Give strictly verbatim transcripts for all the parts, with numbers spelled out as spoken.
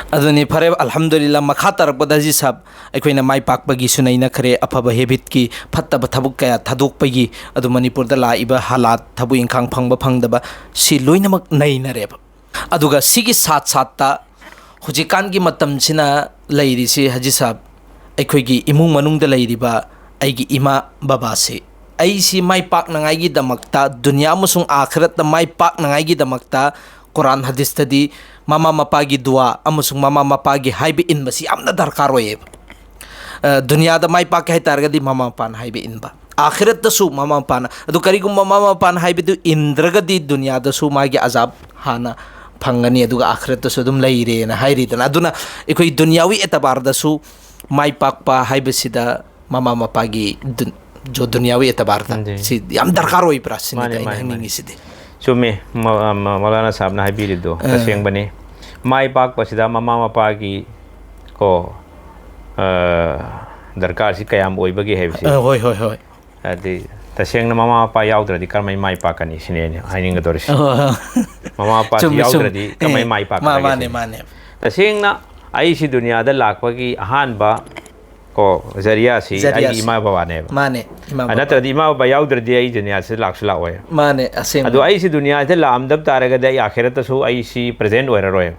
ꯑꯗꯨꯅꯤ, ꯐꯔꯦ, ꯑꯜꯍꯝꯗꯨꯂꯤꯜꯂꯥ꯫ ꯃꯈꯥ ꯇꯥꯔꯛꯄꯗ ꯍꯥꯖꯤ ꯁꯥꯍꯕ, ꯑꯩꯈꯣꯏꯅ ꯃꯥꯏ ꯄꯥꯛꯄꯒꯤꯁꯨ ꯅꯩꯅꯈ꯭ꯔꯦ, ꯑꯐꯕ ꯍꯦꯕꯤꯠꯀꯤ ꯐꯠꯇꯕ ꯊꯕꯛ ꯀꯌꯥ ꯊꯥꯗꯣꯛꯄꯒꯤ, ꯑꯗꯨ ꯃꯅꯤꯄꯨꯔꯗ ꯂꯥꯛꯏꯕ ꯍꯥꯂꯥꯠ, ꯊꯕꯛ ꯏꯪꯈꯥꯡ ꯐꯪꯕ ꯐꯪꯗꯕ, ꯁꯤ ꯂꯣꯏꯅꯃꯛ ꯅꯩꯅꯔꯦꯕ꯫ ꯑꯗꯨꯒ ꯁꯤꯒꯤ ꯁꯥꯠ ꯁꯥꯠꯇ ꯍꯧꯖꯤꯛꯀꯥꯟꯒꯤ ꯃꯇꯝꯁꯤꯅ ꯂꯩꯔꯤꯁꯤ, ꯍꯥꯖꯤ ꯁꯥꯍꯕ, ꯑꯩꯈꯣꯏꯒꯤ ꯏꯃꯨꯡ ꯃꯅꯨꯡꯗ ꯂꯩꯔꯤꯕ ꯑꯩꯒꯤ ꯏꯃꯥ ꯕꯕꯥꯁꯤ, ꯑꯩꯁꯤ ꯃꯥꯏ ꯄꯥꯛꯅꯉꯥꯏꯒꯤꯗꯃꯛꯇ, ꯗꯨꯅꯤꯌꯥ ꯑꯃꯁꯨꯡ ꯑꯥꯈꯤꯔꯠꯇ ꯃꯥꯏ ꯄꯥꯛꯅꯉꯥꯏꯒꯤꯗꯃꯛꯇ, ꯀꯨꯔꯥꯟ ꯍꯗꯤꯁꯇꯗꯤ ꯃꯃꯥ ꯃꯄꯥꯒꯤ ꯗꯨꯋꯥ ꯑꯃꯁꯨꯡ ꯃꯃꯥ ꯃꯄꯥꯒꯤ ꯍꯥꯏꯕ ꯏꯟꯕꯁꯤ ꯌꯥꯝꯅ ꯗꯔꯀꯥꯔ ꯑꯣꯏꯌꯦꯕ꯫ ꯑ, ꯗꯨꯅꯤꯌꯥꯗ ꯃꯥꯏ ꯄꯥꯛꯀꯦ ꯍꯥꯏꯇꯥꯔꯒꯗꯤ ꯃꯃꯥ ꯃꯄꯥꯅ ꯍꯥꯏꯕ ꯏꯟꯕ, ꯑꯥꯈꯤꯔꯠꯇꯁꯨ ꯃꯃꯥ ꯃꯄꯥꯅ꯫ ꯑꯗꯨ ꯀꯔꯤꯒꯨꯝꯕ ꯃꯃꯥ ꯃꯄꯥꯅ ꯍꯥꯏꯕꯗꯨ ꯏꯟꯗ꯭ꯔꯒꯗꯤ ꯗꯨꯅꯤꯌꯥꯗꯁꯨ ꯃꯥꯒꯤ ꯑꯖꯥꯕ ꯍꯥꯟꯅ ꯐꯪꯒꯅꯤ, ꯑꯗꯨꯒ ꯑꯥꯈꯤꯔꯠꯇꯁꯨ ꯑꯗꯨꯝ ꯂꯩꯔꯦꯅ ꯍꯥꯏꯔꯤꯗꯅ꯫ ꯑꯗꯨꯅ ꯑꯩꯈꯣꯏ ꯗꯨꯅꯤꯌꯥꯋꯤ ꯑꯦꯇꯕꯥꯔꯗꯁꯨ ꯃꯥꯏ ꯄꯥꯛꯄ ꯍꯥꯏꯕꯁꯤꯗ ꯃꯃꯥ ꯃꯄꯥꯒꯤ ꯗꯨꯟ-, ꯖꯣ ꯗꯨꯅꯤꯌꯥꯋꯤ ꯑꯦꯇꯕꯥꯔꯗ ꯎꯝ, ꯖꯤ꯫ ꯁꯤ ꯌꯥꯝ ꯗꯔꯀꯥꯔ ꯑꯣꯏꯕ꯭ꯔꯥ ꯁꯤꯅꯤꯗ ꯃꯥꯅꯦ, ꯑꯩꯅ ꯃꯥꯅꯦ, ꯃꯥꯅꯦ꯫ ꯍꯪꯅꯤꯡꯉꯤꯁꯤꯗꯤ꯫ ꯆꯨꯝꯃꯤ, ꯃ-, ꯃ-, ꯃꯧꯂꯥꯅꯥ ꯁꯥꯍꯕꯅ ꯍꯥꯏꯕꯤꯔꯤꯗꯣ ꯑ꯫ ꯇꯁꯦꯡꯕꯅꯤ꯫ ꯃꯥꯏ ꯄꯥꯛꯄꯁꯤꯗ ꯃꯃꯥ ꯃꯄꯥꯒꯤ ꯀꯣ, ꯑ, ꯗꯔꯀꯥꯔꯁꯤ ꯀꯌꯥꯝ ꯑꯣꯏꯕꯒꯦ ꯍꯥꯏꯕꯁꯤ꯫ ꯑ, ꯍꯣꯏ, ꯍꯣꯏ, ꯍꯣꯏ꯫ ꯍꯥꯏꯗꯤ, ꯇꯁꯦꯡꯅ ꯃꯃꯥ ꯃꯄꯥ ꯌꯥꯎꯗ꯭ꯔꯗꯤ ꯀꯔꯝꯍꯥꯏꯅ ꯃꯥꯏ ꯄꯥꯛꯀꯅꯤ ꯁꯤꯅꯦ ꯑꯩꯅ ꯍꯥꯏꯅꯤꯡꯒꯗꯧꯔꯤꯁꯤ꯫ ꯑꯣ꯫ ꯃꯃꯥ ꯃꯄꯥꯁꯤ ꯆꯨꯝꯃꯤ, ꯆꯨꯝꯃꯤ꯫ ꯌꯥꯎꯗ꯭ꯔꯗꯤ ꯀꯃꯥꯏꯅ ꯑꯦ, ꯃꯥꯏ ꯃꯥ-, ꯄꯥꯛꯀꯗꯒꯦ ꯃꯥꯅꯦ, ꯁꯤꯅꯤ꯫ ꯃꯥꯅꯦ꯫ ꯇꯁꯦꯡꯅ ꯑꯩꯁꯤ ꯗꯨꯅꯤꯌꯥꯗ ꯂꯥꯛꯄꯒꯤ ꯑꯍꯥꯟꯕ ꯀꯣ, ꯖꯔꯤꯌꯥꯁꯤ ꯑꯩꯒꯤ ꯖꯔꯤꯌꯥꯁꯤ꯫ ꯏꯃꯥ ꯕꯕꯥꯅꯦꯕ꯫ ꯃꯥꯅꯦ, ꯏꯃꯥ ꯑ, ꯕꯕꯥ꯫ ꯅꯠꯇ꯭ꯔꯗꯤ ꯏꯃꯥ ꯕꯕꯥ ꯌꯥꯎꯗ꯭ꯔꯗꯤ ꯑꯩ ꯗꯨꯅꯤꯌꯥꯁꯤꯗ ꯂꯥꯛꯁꯨ ꯂꯥꯛꯑꯣꯏ꯫ ꯃꯥꯅꯦ, ꯑꯁꯦꯡꯕ꯫ ꯑꯗꯣ ꯑꯩꯁꯤ ꯗꯨꯅꯤꯌꯥꯁꯤꯗ ꯂꯥꯛꯑꯝꯗꯕ ꯇꯥꯔꯒꯗꯤ ꯑꯩ ꯑꯥꯈꯤꯔꯠꯇꯁꯨ ꯑꯩꯁꯤ present ꯑꯣꯏꯔꯔꯣꯏ꯫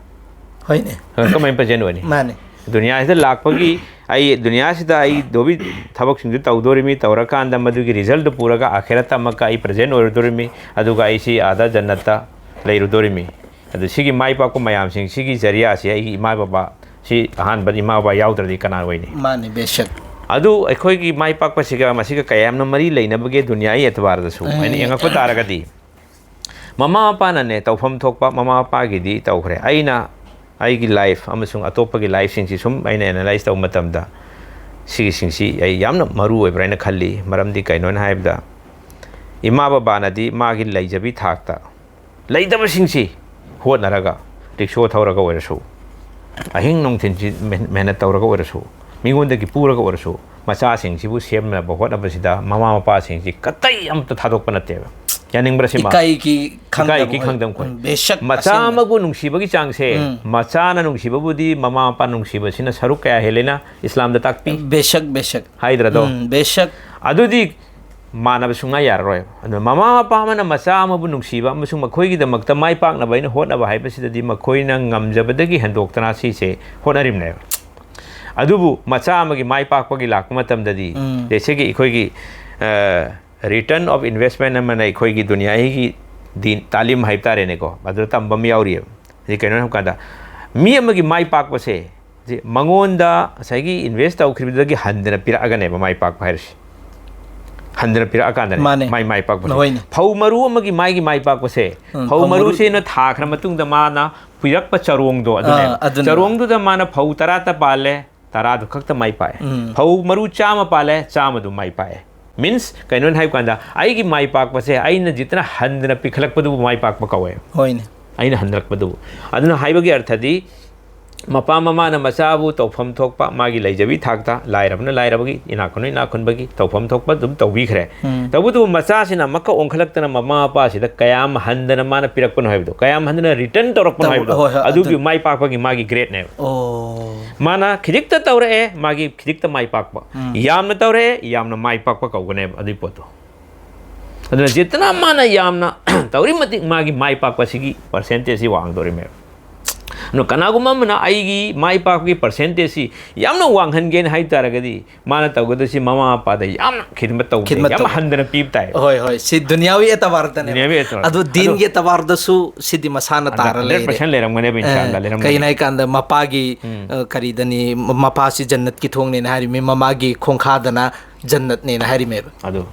ꯍꯣꯏꯅꯦ꯫ ꯑ, ꯀꯃꯥꯏꯅ present ꯑꯣꯏꯅꯤ? ꯃꯥꯅꯦ꯫ ꯗꯨꯅꯤꯌꯥꯁꯤꯗ ꯂꯥꯛꯄꯒꯤ ꯑꯩ ꯗꯨꯅꯤꯌꯥꯁꯤꯗ ꯑꯩ ꯗꯣꯕꯤ ꯊꯕꯛꯁꯤꯡꯗꯨ ꯇꯧꯗꯣꯔꯤꯃꯤ, ꯇꯧꯔꯀꯥꯟꯗ ꯃꯗꯨꯒꯤ result ꯄꯨꯔꯒ ꯑꯥꯈꯤꯔꯠꯇ ꯑꯃꯨꯛꯀ ꯑꯩ present ꯑꯣꯏꯔꯗꯣꯔꯤꯃꯤ, ꯑꯗꯨꯒ ꯑꯩꯁꯤ ꯑꯥꯗ ꯖꯟꯅꯠꯇ ꯂꯩꯔꯨꯗꯣꯔꯤꯃꯤ꯫ ꯑꯗꯨ ꯁꯤꯒꯤ ꯃꯥꯏ ꯄꯥꯛꯄ ꯃꯌꯥꯝꯁꯤꯡ ꯁꯤꯒꯤ ꯖꯔꯤꯌꯥꯁꯤ ꯑꯩꯒꯤ ꯏꯃꯥ ꯕꯕꯥ, ꯁꯤ ꯑꯍꯥꯟꯕ ꯏꯃꯥ ꯕꯕꯥ ꯌꯥꯎꯗ꯭ꯔꯗꯤ ꯀꯅꯥ ꯑꯣꯏꯅꯤ? ꯃꯥꯅꯤ, ꯕꯦꯁꯛ꯫ ꯑꯗꯨ ꯑꯩꯈꯣꯏꯒꯤ ꯃꯥꯏ ꯄꯥꯛꯄꯁꯤꯒ ꯃꯁꯤꯒ ꯀꯌꯥꯝꯅ ꯃꯔꯤ ꯂꯩꯅꯕꯒꯦ ꯗꯨꯅꯤꯌꯥꯒꯤ ꯑꯦꯇꯕꯥꯔꯗꯁꯨ ꯍꯥꯏꯅ ꯑꯦ꯫ ꯌꯦꯡꯉꯛꯄ ꯇꯥꯔꯒꯗꯤ, ꯃꯃꯥ ꯃꯄꯥꯅꯅꯦ ꯇꯧꯐꯝ ꯊꯣꯛꯄ ꯃꯃꯥ ꯃꯄꯥꯒꯤꯗꯤ ꯇꯧꯈ꯭ꯔꯦ꯫ ꯑꯩꯅ ꯑꯩꯒꯤ life ꯑꯃꯁꯨꯡ ꯑꯇꯣꯞꯄꯒꯤ lifeꯁꯤꯡꯁꯤ ꯁꯨꯝ ꯑꯩꯅ analyse ꯇꯧꯕ ꯃꯇꯝꯗ ꯁꯤꯒꯤꯁꯤꯡꯁꯤ ꯑꯩ ꯌꯥꯝꯅ ꯃꯔꯨ ꯑꯣꯏꯕ꯭ꯔꯥ ꯍꯥꯏꯅ ꯈꯜꯂꯤ꯫ ꯃꯔꯝꯗꯤ ꯀꯩꯅꯣꯅ ꯍꯥꯏꯕꯗ, ꯏꯃꯥ ꯕꯕꯥꯅꯗꯤ ꯃꯥꯒꯤ ꯂꯩꯖꯕꯤ ꯊꯥꯛꯇ ꯂꯩꯇꯕꯁꯤꯡꯁꯤ ꯍꯣꯠꯅꯔꯒ, ꯔꯤꯛꯁꯣ ꯊꯧꯔꯒ ꯑꯣꯏꯔꯁꯨ, ꯑꯍꯤꯡ ꯅꯨꯡꯊꯤꯟꯁꯤ ꯃꯦꯍ-, ꯃꯦꯍꯅꯠ ꯇꯧꯔꯒ ꯑꯣꯏꯔꯁꯨ, ꯃꯤꯉꯣꯟꯗꯒꯤ ꯄꯨꯔꯒ ꯑꯣꯏꯔꯁꯨ, ꯃꯆꯥꯁꯤꯡꯁꯤꯕꯨ ꯁꯦꯝꯅꯕ ꯍꯣꯠꯅꯕꯁꯤꯗ ꯃꯃꯥ ꯃꯄꯥꯁꯤꯡꯁꯤ ꯀꯇꯩ ꯑꯃꯠꯇ ꯊꯥꯗꯣꯛꯄ ꯅꯠꯇꯦꯕ꯫ ꯌꯥꯅꯤꯡꯕ꯭ꯔꯥ ꯁꯤꯃ? ꯏꯀꯥꯏꯒꯤ ꯈꯪꯗꯕ ꯏꯀꯥꯏꯒꯤ ꯑꯣꯏ-, ꯈꯪꯗꯕ ꯑꯩꯈꯣꯏ꯫ ꯎꯝ, ꯕꯦꯁꯛ, ꯃꯆꯥ ꯑꯁꯦꯡꯕ꯫ ꯑꯃꯕꯨ ꯅꯨꯡꯁꯤꯕꯒꯤ ꯆꯥꯡꯁꯦ, ꯎꯝ꯫ ꯃꯆꯥꯅ ꯅꯨꯡꯁꯤꯕꯕꯨꯗꯤ ꯃꯃꯥ ꯃꯄꯥ ꯅꯨꯡꯁꯤꯕꯁꯤꯅ ꯁꯔꯨꯛ ꯀꯌꯥ ꯍꯦꯜꯂꯦꯅ ꯏꯁꯂꯥꯝꯗ ꯇꯥꯛꯄꯤ꯫ ꯕꯦꯁꯛ, ꯕꯦꯁꯛ꯫ ꯍꯥꯏꯗ꯭ꯔꯗꯣ? ꯎꯝ, ꯕꯦꯁꯛ꯫ ꯑꯗꯨꯗꯤ ꯃꯥꯟꯅꯕ ꯁꯨꯡꯌꯥ ꯌꯥꯔꯔꯣꯏ꯫ ꯑꯗꯨꯅ ꯃꯃꯥ ꯃꯄꯥ ꯑꯃꯅ ꯃꯆꯥ ꯑꯃꯕꯨ ꯅꯨꯡꯁꯤꯕ ꯑꯃꯁꯨꯡ ꯃꯈꯣꯏꯒꯤꯗꯃꯛꯇ ꯃꯥꯏ ꯄꯥꯛꯅꯕ ꯑꯩꯅ ꯍꯣꯠꯅꯕ ꯍꯥꯏꯕꯁꯤꯗꯗꯤ ꯃꯈꯣꯏꯅ ꯉꯝꯖꯕꯗꯒꯤ ꯍꯦꯟꯗꯣꯛꯇꯅ ꯁꯤꯁꯦ ꯍꯣꯠꯅꯔꯤꯕꯅꯦꯕ꯫ ꯑꯗꯨꯕꯨ ꯃꯆꯥ ꯑꯃꯒꯤ ꯃꯥꯏ ꯄꯥꯛꯄꯒꯤ ꯂꯥꯛꯄ ꯃꯇꯝꯗꯗꯤ, ꯎꯝ꯫ ꯖꯩꯁꯦ ꯀꯤ ꯑꯩꯈꯣꯏꯒꯤ, ꯑ, return of investment ꯑꯃꯅ ꯑꯩꯈꯣꯏꯒꯤ ꯗꯨꯅꯤꯌꯥꯒꯤ ꯗꯤꯟ, ꯇꯥꯂꯤꯝ ꯍꯥꯏꯕ ꯇꯥꯔꯦꯅꯦꯀꯣ, ꯑꯗꯨꯗ ꯇꯝꯕ ꯑꯃ ꯌꯥꯎꯔꯤꯑꯕ꯫ ꯁꯤ ꯀꯩꯅꯣ ꯍꯥꯏꯕ ꯀꯥꯟꯗ, ꯃꯤ ꯑꯃꯒꯤ ꯃꯥꯏ ꯄꯥꯛꯄꯁꯦ, ꯁꯤ ꯃꯉꯣꯟꯗ ꯉꯁꯥꯏꯒꯤ invest ꯇꯧꯈꯤꯕꯗꯨꯗꯒꯤ ꯍꯟꯗꯅ ꯄꯤꯔꯛꯑꯒꯅꯦꯕ ꯃꯥꯏ ꯄꯥꯛꯄ ꯍꯥꯏꯔꯤꯁꯦ꯫ ꯍꯟꯗꯅ ꯄꯤꯔꯛꯑꯀꯥꯟꯗꯅꯦ ꯃꯥꯅꯦ꯫ ꯃꯥꯏ ꯃꯥꯏ ꯄꯥꯛꯄꯁꯦ꯫ ꯍꯣꯏꯅꯦ꯫ ꯐꯧ ꯃꯔꯨ ꯑꯃꯒꯤ ꯃꯥꯏꯒꯤ ꯃꯥꯏ ꯄꯥꯛꯄꯁꯦ, ꯎꯝ, ꯐꯧ ꯐꯧ ꯃꯔꯨ- ꯃꯔꯨꯁꯤꯅ ꯊꯥꯈ꯭ꯔ ꯃꯇꯨꯡꯗ ꯃꯥꯅ ꯄꯤꯔꯛꯄ ꯆꯔꯣꯡꯗꯣ ꯑꯗꯨꯅꯦꯕ꯫ ꯑꯥ, ꯑꯗꯨꯅꯦꯕ꯫ ꯆꯔꯣꯡꯗꯨꯗ ꯃꯥꯅ ꯐꯧ ꯇꯔꯥꯇ ꯄꯥꯜꯂꯦ, ꯇꯔꯥꯗꯨ ꯈꯛꯇ ꯃꯥꯏ ꯄꯥꯛꯑꯦ꯫ ꯎꯝ꯫ ꯐꯧ ꯃꯔꯨ ꯆꯥꯝꯃ ꯄꯥꯜꯂꯦ, ꯆꯥꯝꯃꯗꯨ ꯃꯥꯏ ꯄꯥꯛꯑꯦ꯫ Means, ꯀꯩꯅꯣꯅ ꯍꯥꯏꯕ ꯀꯥꯟꯗ, ꯑꯩꯒꯤ ꯃꯥꯏ ꯄꯥꯛꯄꯁꯦ ꯑꯩꯅ ꯖꯤꯠꯇꯅ ꯍꯟꯗꯅ ꯄꯤꯈꯠꯂꯛꯄꯗꯨꯕꯨ ꯃꯥꯏ ꯄꯥꯛꯄ ꯀꯧꯋꯦ꯫ ꯍꯣꯏꯅꯦ꯫ ꯑꯩꯅ ꯍꯟꯗꯔꯛꯄꯗꯨꯕꯨ꯫ ꯑꯗꯨꯅ ꯍꯥꯏꯕꯒꯤ ꯑꯔꯊꯗꯤ, ꯃꯄꯥ ꯃꯃꯥꯅ ꯃꯆꯥꯕꯨ ꯇꯧꯐꯝ ꯊꯣꯛꯄ ꯃꯥꯒꯤ ꯂꯩꯖꯕꯤ ꯊꯥꯛꯇ, ꯂꯥꯏꯔꯕꯅ ꯂꯥꯏꯔꯕꯒꯤ, ꯏꯅꯥꯛ ꯈꯨꯟꯕꯅ ꯏꯅꯥꯛ ꯈꯨꯟꯕꯒꯤ ꯇꯧꯐꯝ ꯊꯣꯛꯄ ꯑꯗꯨꯝ ꯇꯧꯕꯤꯈ꯭ꯔꯦ꯫ ꯎꯝ꯫ ꯇꯧꯕꯇꯕꯨ ꯃꯆꯥꯁꯤꯅ ꯑꯃꯨꯛꯀ ꯑꯣꯟꯈꯠꯂꯛꯇꯅ ꯃꯃꯥ ꯃꯄꯥꯁꯤꯗ ꯀꯌꯥꯝ ꯍꯟꯗꯅ ꯃꯥꯅ ꯄꯤꯔꯛꯄꯅꯣ ꯍꯥꯏꯕꯗꯣ, ꯀꯌꯥꯝ ꯍꯟꯗꯅ return ꯇꯧꯔꯛꯄꯅꯣ ꯇꯧ-, ꯍꯥꯏꯕꯗꯣ, ꯍꯣꯏ, ꯍꯣꯏ, ꯑꯗꯨꯒꯤ ꯑꯗꯨ- ꯃꯥꯏ ꯄꯥꯛꯄꯒꯤ ꯃꯥꯒꯤ gradeꯅꯦꯕ꯫ ꯑꯣ꯫ ꯃꯥꯅ ꯈꯤꯖꯤꯛꯇ ꯇꯧꯔꯛꯑꯦ, ꯃꯥꯒꯤ ꯈꯤꯖꯤꯛꯇ ꯃꯥꯏ ꯄꯥꯛꯄ꯫ ꯎꯝ꯫ ꯌꯥꯝꯅ ꯇꯧꯔꯛꯑꯦ, ꯌꯥꯝꯅ ꯃꯥꯏ ꯄꯥꯛꯄ ꯀꯧꯒꯅꯦꯕ ꯑꯗꯨꯒꯤ ꯄꯣꯠꯇꯣ꯫ ꯑꯗꯨꯅ ꯖꯤꯠꯇꯅ ꯃꯥꯅ ꯌꯥꯝꯅ ꯇꯧꯔꯤ ꯃꯇꯤꯛ ꯃꯥꯒꯤ ꯃꯥꯏ ꯄꯥꯛꯄꯁꯤꯒꯤ percentageꯁꯤ ꯋꯥꯡꯗꯣꯔꯤꯃꯦꯕ꯫ ꯑꯗꯨꯅ ꯀꯅꯥꯒꯨꯝꯕ ꯑꯃꯅ ꯑꯩꯒꯤ ꯃꯥꯏ ꯄꯥꯛꯄꯒꯤ percentageꯁꯤ ꯌꯥꯝꯅ ꯋꯥꯡꯍꯟꯒꯦꯅ ꯍꯥꯏ ꯇꯥꯔꯒꯗꯤ, ꯃꯥꯅ ꯇꯧꯒꯗꯣꯏꯁꯤ ꯃꯃꯥ ꯃꯄꯥꯗ ꯌꯥꯝꯅ ꯈꯤꯗꯃꯠ ꯇꯧꯕ, ꯈꯤꯗꯃꯠ ꯌꯥꯝꯅ ꯇꯧꯕ꯫ ꯍꯟꯗꯅ ꯄꯤꯕ ꯇꯥꯏ꯫ ꯍꯣꯏ, ꯍꯣꯏ꯫ ꯁꯤ ꯗꯨꯅꯤꯌꯥꯋꯤ ꯑꯦꯇꯕꯥꯔꯗꯅꯦ꯫ ꯗꯨꯅꯤꯌꯥꯋꯤ ꯑꯦꯇꯕꯥꯔ꯫ ꯑꯗꯨ ꯑꯗꯨ ꯗꯤꯟꯒꯤ ꯑꯦꯇꯕꯥꯔꯗꯁꯨ ꯁꯤꯗꯤ ꯃꯁꯥꯅ ꯇꯥꯔ ꯂꯩꯔꯦ꯫ hundred percent ꯂꯩꯔꯝꯒꯅꯦꯕ, ꯏꯟꯁꯥ ꯑꯦ, ꯑꯜꯂꯥ, ꯂꯩꯔꯝꯒꯅꯤ꯫ ꯀꯩꯅꯣ ꯍꯥꯏꯀꯥꯟꯗ ꯃꯄꯥꯒꯤ, ꯎꯝ꯫ ꯑ, ꯀꯔꯤꯗꯅꯤ, ꯃ-, ꯃꯄꯥꯁꯤ ꯖꯟꯅꯠꯀꯤ ꯊꯣꯡꯅꯦꯅ ꯍꯥꯏꯔꯤꯃꯤ, ꯃꯃꯥꯒꯤ ꯈꯣꯡꯈꯥꯗꯅ ꯖꯟꯅꯠꯅꯦꯅ ꯍꯥꯏꯔꯤꯃꯦꯕ꯫ ꯑꯗꯨ,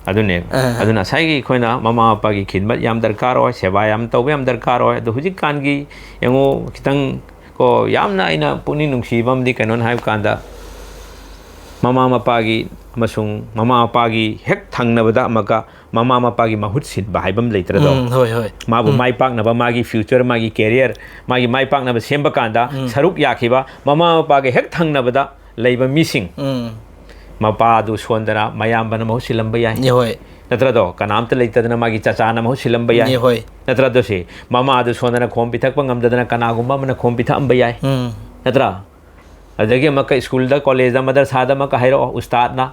ꯑꯗꯨꯅꯦꯕ꯫ ꯑ꯫ ꯑꯗꯨꯅ ꯉꯁꯥꯏꯒꯤ ꯑꯩꯈꯣꯏꯅ ꯃꯃꯥ ꯃꯄꯥꯒꯤ ꯈꯤꯗꯃꯠ ꯌꯥꯝ ꯗꯔꯀꯥꯔ ꯑꯣꯏ, ꯁꯦꯕꯥ ꯌꯥꯝ ꯇꯧꯕ ꯌꯥꯝ ꯗꯔꯀꯥꯔ ꯑꯣꯏ꯫ ꯑꯗꯣ ꯍꯧꯖꯤꯛꯀꯥꯟꯒꯤ ꯌꯦꯡꯉꯨ, ꯈꯤꯇꯪ ꯀꯣ, ꯌꯥꯝꯅ ꯑꯩꯅ ꯄꯨꯛꯅꯤꯡ ꯅꯨꯡꯁꯤꯕ ꯑꯃꯗꯤ ꯀꯩꯅꯣꯅ ꯍꯥꯏꯕ ꯀꯥꯟꯗ, ꯃꯃꯥ ꯃꯄꯥꯒꯤ ꯑꯃꯁꯨꯡ ꯃꯃꯥ ꯃꯄꯥꯒꯤ ꯍꯦꯛ ꯊꯪꯅꯕꯗ ꯑꯃꯨꯛꯀ ꯃꯃꯥ ꯃꯄꯥꯒꯤ ꯃꯍꯨꯠ ꯁꯤꯟꯕ ꯍꯥꯏꯕ ꯑꯃ ꯂꯩꯇ꯭ꯔꯗꯣ? ꯎꯝ, ꯍꯣꯏ, ꯍꯣꯏ꯫ ꯃꯥꯕꯨ ꯎꯝ꯫ ꯃꯥꯏ ꯄꯥꯛꯅꯕ, ꯃꯥꯒꯤ future, ꯃꯥꯒꯤ career, ꯃꯥꯒꯤ ꯃꯥꯏ ꯄꯥꯛꯅꯕ ꯁꯦꯝꯕ ꯀꯥꯟꯗ ꯎꯝ꯫ ꯁꯔꯨꯛ ꯌꯥꯈꯤꯕ ꯃꯃꯥ ꯃꯄꯥꯒꯤ ꯍꯦꯛ ꯊꯪꯅꯕꯗ ꯂꯩꯕ ꯃꯤꯁꯤꯡ, ꯎꯝ꯫ ꯃꯄꯥꯗꯨ ꯁꯣꯟꯗꯅ ꯃꯌꯥꯝꯕꯅ ꯃꯍꯨꯠ ꯁꯤꯜꯂꯝꯕ ꯌꯥꯏ꯫ ꯍꯣꯏ꯫ ꯅꯠꯇ꯭ꯔꯗꯣ? ꯀꯅꯥꯝꯇ ꯂꯩꯇꯗꯅ ꯃꯥꯒꯤ ꯆꯆꯥꯅ ꯃꯍꯨꯠ ꯁꯤꯜꯂꯝꯕ ꯌꯥꯏ꯫ ꯅꯦ, ꯍꯣꯏ꯫ ꯅꯠꯇ꯭ꯔꯗꯣ ꯁꯤ? ꯃꯃꯥꯗꯨ ꯁꯣꯟꯗꯅ ꯈꯣꯝ ꯄꯤꯊꯛꯄ ꯉꯝꯗꯗꯅ ꯀꯅꯥꯒꯨꯝꯕ ꯑꯃꯅ ꯈꯣꯝ ꯄꯤꯊꯛꯑꯝꯕ ꯌꯥꯏ꯫ ꯎꯝ꯫ ꯅꯠꯇ꯭ꯔꯥ? ꯑꯗꯒꯤ ꯑꯃꯨꯛꯀ ꯁ꯭ꯀꯨꯜꯗ, ꯀꯣꯂꯦꯖꯇ, ꯃꯗꯔꯁꯥꯗ ꯑꯃꯨꯛꯀ ꯍꯥꯏꯔꯛꯑꯣ, ꯎꯁꯇꯥꯗꯅ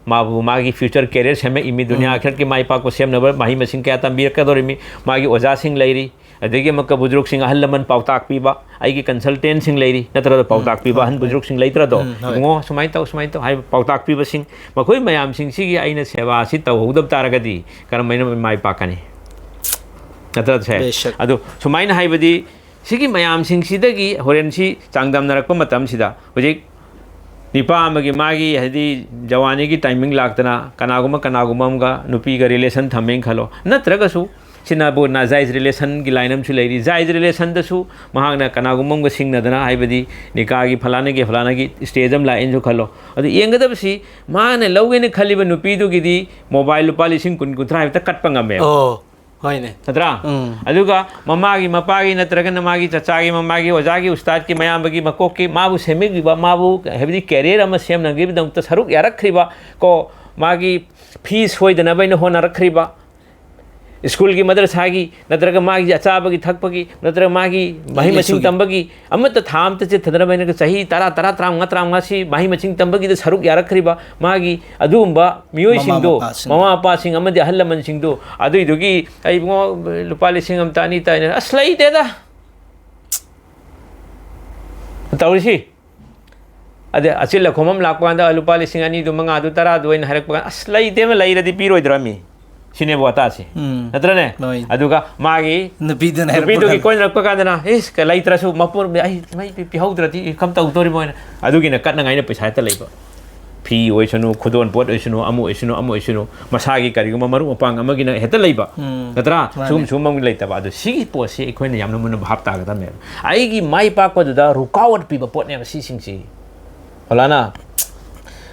ꯃꯥꯕꯨ ꯃꯥꯒꯤ future career ꯁꯦꯝꯃꯛꯏꯃꯤ, ꯗꯨꯅꯤꯌꯥ ꯎꯝ꯫ ꯑꯥꯈꯤꯔꯠꯀꯤ ꯃꯥꯏ ꯄꯥꯛꯄ ꯁꯦꯝꯅꯕ ꯃꯍꯩ ꯃꯁꯤꯡ ꯀꯌꯥ ꯇꯝꯕꯤꯔꯛꯀꯗꯧꯔꯤꯃꯤ, ꯃꯥꯒꯤ ꯑꯣꯖꯥꯁꯤꯡ ꯂꯩꯔꯤ, ꯑꯗꯒꯤ ꯑꯃꯨꯛꯀ ꯕꯨꯖꯨꯔꯨꯛꯁꯤꯡ, ꯑꯍꯜ ꯂꯃꯟ ꯄꯥꯎꯇꯥꯛ ꯄꯤꯕ, ꯑꯩꯒꯤ consultantꯁꯤꯡ ꯂꯩꯔꯤ, ꯅꯠꯇ꯭ꯔꯒ ꯎꯝ, ꯄꯥꯎꯇꯥꯛ ꯄꯤꯕ ꯍꯣꯏ, ꯑꯍꯟ ꯍꯣꯏ꯫ ꯕꯨꯖꯨꯔꯨꯛꯁꯤꯡ ꯂꯩꯇ꯭ꯔꯗꯣ? ꯎꯝ, ꯍꯣꯏ꯫ "ꯏꯕꯨꯡꯉꯣ, ꯁꯨꯃꯥꯏꯅ ꯇꯧ, ꯁꯨꯃꯥꯏꯅ ꯇꯧ" ꯍꯥꯏꯕ ꯄꯥꯎꯇꯥꯛ ꯄꯤꯕꯁꯤꯡ, ꯃꯈꯣꯏ ꯃꯌꯥꯝꯁꯤꯡꯁꯤꯒꯤ ꯑꯩꯅ ꯁꯦꯕꯥꯁꯤ ꯇꯧꯍꯧꯗꯕ ꯇꯥꯔꯒꯗꯤ ꯀꯔꯝꯍꯥꯏꯅ ꯃꯥꯏ ꯄꯥꯛꯀꯅꯤ? ꯅꯠꯇ꯭ꯔ ꯁꯦ? ꯕꯦꯁꯛ꯫ ꯑꯗꯨ ꯁꯨꯃꯥꯏꯅ ꯍꯥꯏꯕꯗꯤ, ꯁꯤꯒꯤ ꯃꯌꯥꯝꯁꯤꯡꯁꯤꯗꯒꯤ ꯍꯣꯔꯦꯟ ꯁꯤ ꯆꯥꯡꯗꯝꯅꯔꯛꯄ ꯃꯇꯝꯁꯤꯗ, ꯍꯧꯖꯤꯛ ꯅꯤꯄꯥ ꯑꯃꯒꯤ ꯃꯥꯒꯤ, ꯍꯥꯏꯗꯤ, ꯖꯋꯥꯅꯤꯒꯤ timing ꯂꯥꯛꯇꯅ ꯀꯅꯥꯒꯨꯝꯕ, ꯀꯅꯥꯒꯨꯝꯕ ꯑꯃꯒ ꯅꯨꯄꯤꯒ relation ꯊꯝꯃꯦꯅ ꯈꯜꯂꯣ, ꯅꯠꯇ꯭ꯔꯒꯁꯨ ꯁꯤꯅꯕꯨ ꯅꯥꯖꯥꯏꯖ relationꯒꯤ line ꯑꯃꯁꯨ ꯂꯩꯔꯤ꯫ ꯖꯥꯏꯖ relationꯗꯁꯨ ꯃꯍꯥꯛꯅ ꯀꯅꯥꯒꯨꯝꯕ ꯑꯃꯒ ꯁꯤꯡꯅꯗꯅ, ꯍꯥꯏꯕꯗꯤ ꯅꯤꯀꯥꯒꯤ ꯐꯂꯥꯅꯒꯤ ꯐꯂꯥꯅꯒꯤ stage ꯑꯃ ꯂꯥꯛꯑꯦꯅꯁꯨ ꯈꯜꯂꯣ, ꯑꯗꯨ ꯌꯦꯡꯒꯗꯕꯁꯤ ꯃꯥꯅ ꯂꯧꯒꯦꯅ ꯈꯜꯂꯤꯕ ꯅꯨꯄꯤꯗꯨꯒꯤꯗꯤ mobile ꯂꯨꯄꯥ ꯂꯤꯁꯤꯡ ꯀꯨꯟ, ꯀꯨꯟꯊ꯭ꯔꯥ ꯍꯦꯛꯇ ꯀꯠꯄ ꯉꯝꯃꯦꯕ꯫ ꯑꯣ, ꯍꯣꯏꯅꯦ꯫ ꯅꯠꯇ꯭ꯔꯥ? ꯎꯝ꯫ ꯑꯗꯨꯒ ꯃꯃꯥꯒꯤ, ꯃꯄꯥꯒꯤ, ꯅꯠꯇ꯭ꯔꯒꯅ ꯃꯥꯒꯤ ꯆꯆꯥꯒꯤ, ꯃꯃꯥꯒꯤ, ꯑꯣꯖꯥꯒꯤ, ꯎꯁꯇꯥꯗꯀꯤ, ꯃꯌꯥꯝꯕꯒꯤ, ꯃꯀꯣꯛꯀꯤ, ꯃꯥꯕꯨ ꯁꯦꯝꯕꯤꯈꯤꯕ, ꯃꯥꯕꯨ, ꯍꯥꯏꯕꯗꯤ career ꯑꯃ ꯁꯦꯝꯅꯕꯒꯤꯗꯃꯛꯇ ꯁꯔꯨꯛ ꯌꯥꯔꯛꯈ꯭ꯔꯤꯕ, ꯀꯣ, ꯃꯥꯒꯤ ꯐꯤ ꯁꯣꯏꯗꯅꯕ ꯑꯩꯅ ꯍꯣꯠꯅꯔꯛꯈ꯭ꯔꯤꯕ, ꯁ꯭ꯀꯨꯜꯒꯤ, ꯃꯗꯔꯁꯥꯒꯤ, ꯅꯠꯇ꯭ꯔꯒ ꯃꯥꯒꯤ ꯑꯆꯥꯕꯒꯤ ꯊꯛꯄꯒꯤ, ꯅꯠꯇ꯭ꯔꯒ ꯃꯥꯒꯤ ꯃꯍꯩ ꯂꯥꯏꯔꯤꯛ ꯃꯁꯤꯡ ꯂꯥꯏꯁꯨꯒꯤ꯫ ꯇꯝꯕꯒꯤ, ꯑꯃꯠꯇ ꯊꯥ ꯑꯃꯠꯇ ꯆꯤꯠꯊꯗꯅꯕ ꯑꯩꯅ ꯆꯍꯤ ꯇꯔꯥ, ꯇꯔꯥ, ꯇꯔꯥꯃꯉꯥ, ꯇꯔꯥꯃꯉꯥꯁꯤ ꯃꯍꯩ ꯃꯁꯤꯡ ꯇꯝꯕꯒꯤꯗ ꯁꯔꯨꯛ ꯌꯥꯔꯛꯈ꯭ꯔꯤꯕ ꯃꯥꯒꯤ ꯑꯗꯨꯒꯨꯝꯕ ꯃꯤꯑꯣꯏꯁꯤꯡꯗꯣ, ꯃꯃꯥ ꯃꯄꯥꯁꯤꯡ꯫ ꯃꯃꯥ ꯃꯄꯥꯁꯤꯡ ꯑꯃꯗꯤ ꯑꯍꯜ ꯂꯃꯟꯁꯤꯡꯗꯣ, ꯑꯗꯨꯏꯗꯨꯒꯤ, "ꯑꯩ ꯏꯕꯨꯡꯉꯣ, ꯂꯨꯄꯥ ꯂꯤꯁꯤꯡ ꯑꯃꯇ, ꯑꯅꯤꯇ ꯑꯩꯅ", ꯑꯁ, ꯂꯩꯇꯦꯗ ꯇꯧꯔꯤꯁꯤ꯫ ꯑꯗꯩ ꯑꯆꯤꯜ ꯑꯈꯣꯝ ꯑꯃ ꯂꯥꯛꯄ ꯀꯥꯟꯗ, "ꯂꯨꯄꯥ ꯂꯤꯁꯤꯡ ꯑꯅꯤꯗꯨ, ꯃꯉꯥꯗꯨ, ꯇꯔꯥꯗꯨ" ꯑꯩꯅ ꯍꯥꯏꯔꯛꯄ ꯀꯥꯟꯗ, "ꯑꯁ, ꯂꯩꯇꯦ, ꯑꯃ ꯂꯩꯔꯗꯤ ꯄꯤꯔꯣꯏꯗ꯭ꯔꯃꯤ?" ꯁꯤꯅꯦꯕ ꯋꯥꯇꯥꯁꯦ꯫ ꯎꯝ꯫ ꯅꯠꯇ꯭ꯔꯅꯦ? ꯍꯣꯏ꯫ ꯑꯗꯨꯒ ꯃꯥꯒꯤ ꯅꯨꯄꯤꯗꯨꯅ ꯍꯥꯏꯔꯛꯄ ꯅꯨꯄꯤꯗꯨꯒꯤ ꯀꯥꯟꯗ꯫ ꯀꯣꯏꯅꯔꯛꯄ ꯀꯥꯟꯗꯅ, "ꯏꯁ, ꯂꯩꯇ꯭ꯔꯁꯨ ꯃꯄꯨ ꯑꯩ ꯃꯩ ꯄꯤ-, ꯄꯤꯍꯧꯗ꯭ꯔꯗꯤ ꯀꯝ ꯇꯧꯗꯣꯔꯤꯃꯣ?" ꯍꯥꯏꯅ꯫ ꯑꯗꯨꯒꯤꯅ ꯀꯠꯅꯉꯥꯏꯅ ꯄꯩꯁꯥ ꯍꯦꯛꯇ ꯂꯩꯕ꯫ ꯐꯤ ꯑꯣꯏꯁꯅꯨ, ꯈꯨꯗꯣꯜ ꯄꯣꯠ ꯑꯣꯏꯁꯅꯨ, ꯑꯃ ꯑꯣꯏꯁꯅꯨ, ꯑꯃ ꯑꯣꯏꯁꯅꯨ, ꯃꯁꯥꯒꯤ ꯀꯔꯤꯒꯨꯝꯕ ꯃꯔꯨꯞ ꯃꯄꯥꯡ ꯑꯃꯒꯤꯅ ꯍꯦꯛꯇ ꯂꯩꯕ꯫ ꯎꯝ꯫ ꯅꯠꯇ꯭ꯔꯥ? ꯃꯥꯅꯦ꯫ ꯁꯤꯒꯨꯝ-, ꯁꯤꯒꯨꯝꯕ ꯑꯃ ꯂꯩꯇꯕ꯫ ꯑꯗꯣ ꯁꯤꯒꯤ ꯄꯣꯠꯁꯤ ꯑꯩꯈꯣꯏꯅ ꯌꯥꯝꯅ ꯃꯨꯟꯅ ꯚꯥꯞ ꯇꯥꯒꯗꯕꯅꯦꯕ꯫ ꯑꯩꯒꯤ ꯃꯥꯏ ꯄꯥꯛꯄꯗꯨꯗ ꯔꯨꯀꯥꯋꯠ ꯄꯤꯕ ꯄꯣꯠꯅꯦꯕ ꯁꯤꯁꯤꯡꯁꯤ꯫ ꯐꯂꯥꯅ,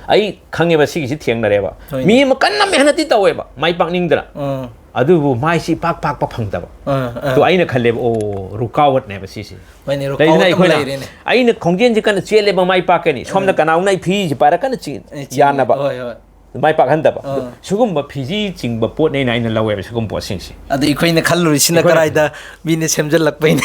ꯑꯩ ꯈꯪꯉꯦꯕ, ꯁꯤꯒꯤꯁꯤ ꯊꯦꯡꯅꯔꯦꯕ꯫ ꯍꯣꯏꯅꯦ꯫ ꯃꯤ ꯑꯃ ꯀꯟꯅ ꯃꯦꯍꯅꯠꯇꯤ ꯇꯧꯋꯦꯕ, ꯃꯥꯏ ꯄꯥꯛꯅꯤꯡꯗꯅ꯫ ꯎꯝ꯫ ꯑꯗꯨꯕꯨ ꯃꯥꯏꯁꯤ ꯏꯄꯥꯛ ꯄꯥꯛꯄ ꯐꯪꯗꯕ꯫ ꯑꯥ, ꯑꯥ꯫ ꯑꯗꯣ ꯑꯩꯅ ꯈꯜꯂꯦꯕ, "ꯑꯣ, ꯔꯨꯀꯥꯋꯠꯅꯦꯕ ꯁꯤꯁꯦ"꯫ ꯍꯣꯏꯅꯦ, ꯂꯩꯗꯅ ꯔꯨꯀꯥꯋꯠ ꯑꯃ ꯑꯩꯈꯣꯏꯅ, ꯂꯩꯔꯦꯅꯦ꯫ ꯑꯩꯅ ꯈꯣꯡꯖꯦꯜꯁꯦ ꯀꯟꯅ ꯆꯦꯜꯂꯦꯕ ꯃꯥꯏ ꯄꯥꯛꯀꯅꯤ, ꯁꯣꯝꯗ ꯎꯝ꯫ ꯀꯅꯥꯒꯨꯝꯕꯅ ꯑꯩ ꯐꯤꯁꯦ ꯄꯥꯏꯔ ꯀꯟꯅ ꯆꯦ-, ꯑꯦ, ꯆꯦꯜꯂꯦ꯫ ꯌꯥꯟꯅꯕ꯫ ꯍꯣꯏ, ꯍꯣꯏ꯫ ꯃꯥꯏ ꯄꯥꯛꯍꯟꯗꯕ꯫ ꯑꯥ꯫ ꯁꯤꯒꯨꯝꯕ ꯐꯤꯖꯤ ꯆꯤꯡꯕ ꯄꯣꯠꯅꯦꯅ ꯑꯩꯅ ꯂꯧꯋꯦꯕ ꯁꯤꯒꯨꯝꯕ ꯄꯣꯠꯁꯤꯡꯁꯦ꯫ ꯑꯗ ꯑꯩꯈꯣꯏꯅ ꯈꯜꯂꯨꯔꯤꯁꯤꯅ ꯑꯩꯈꯣꯏꯅ ꯀꯗꯥꯏꯗ ꯃꯤꯅ ꯁꯦꯝꯖꯤꯜꯂꯛꯄꯩꯅꯦ꯫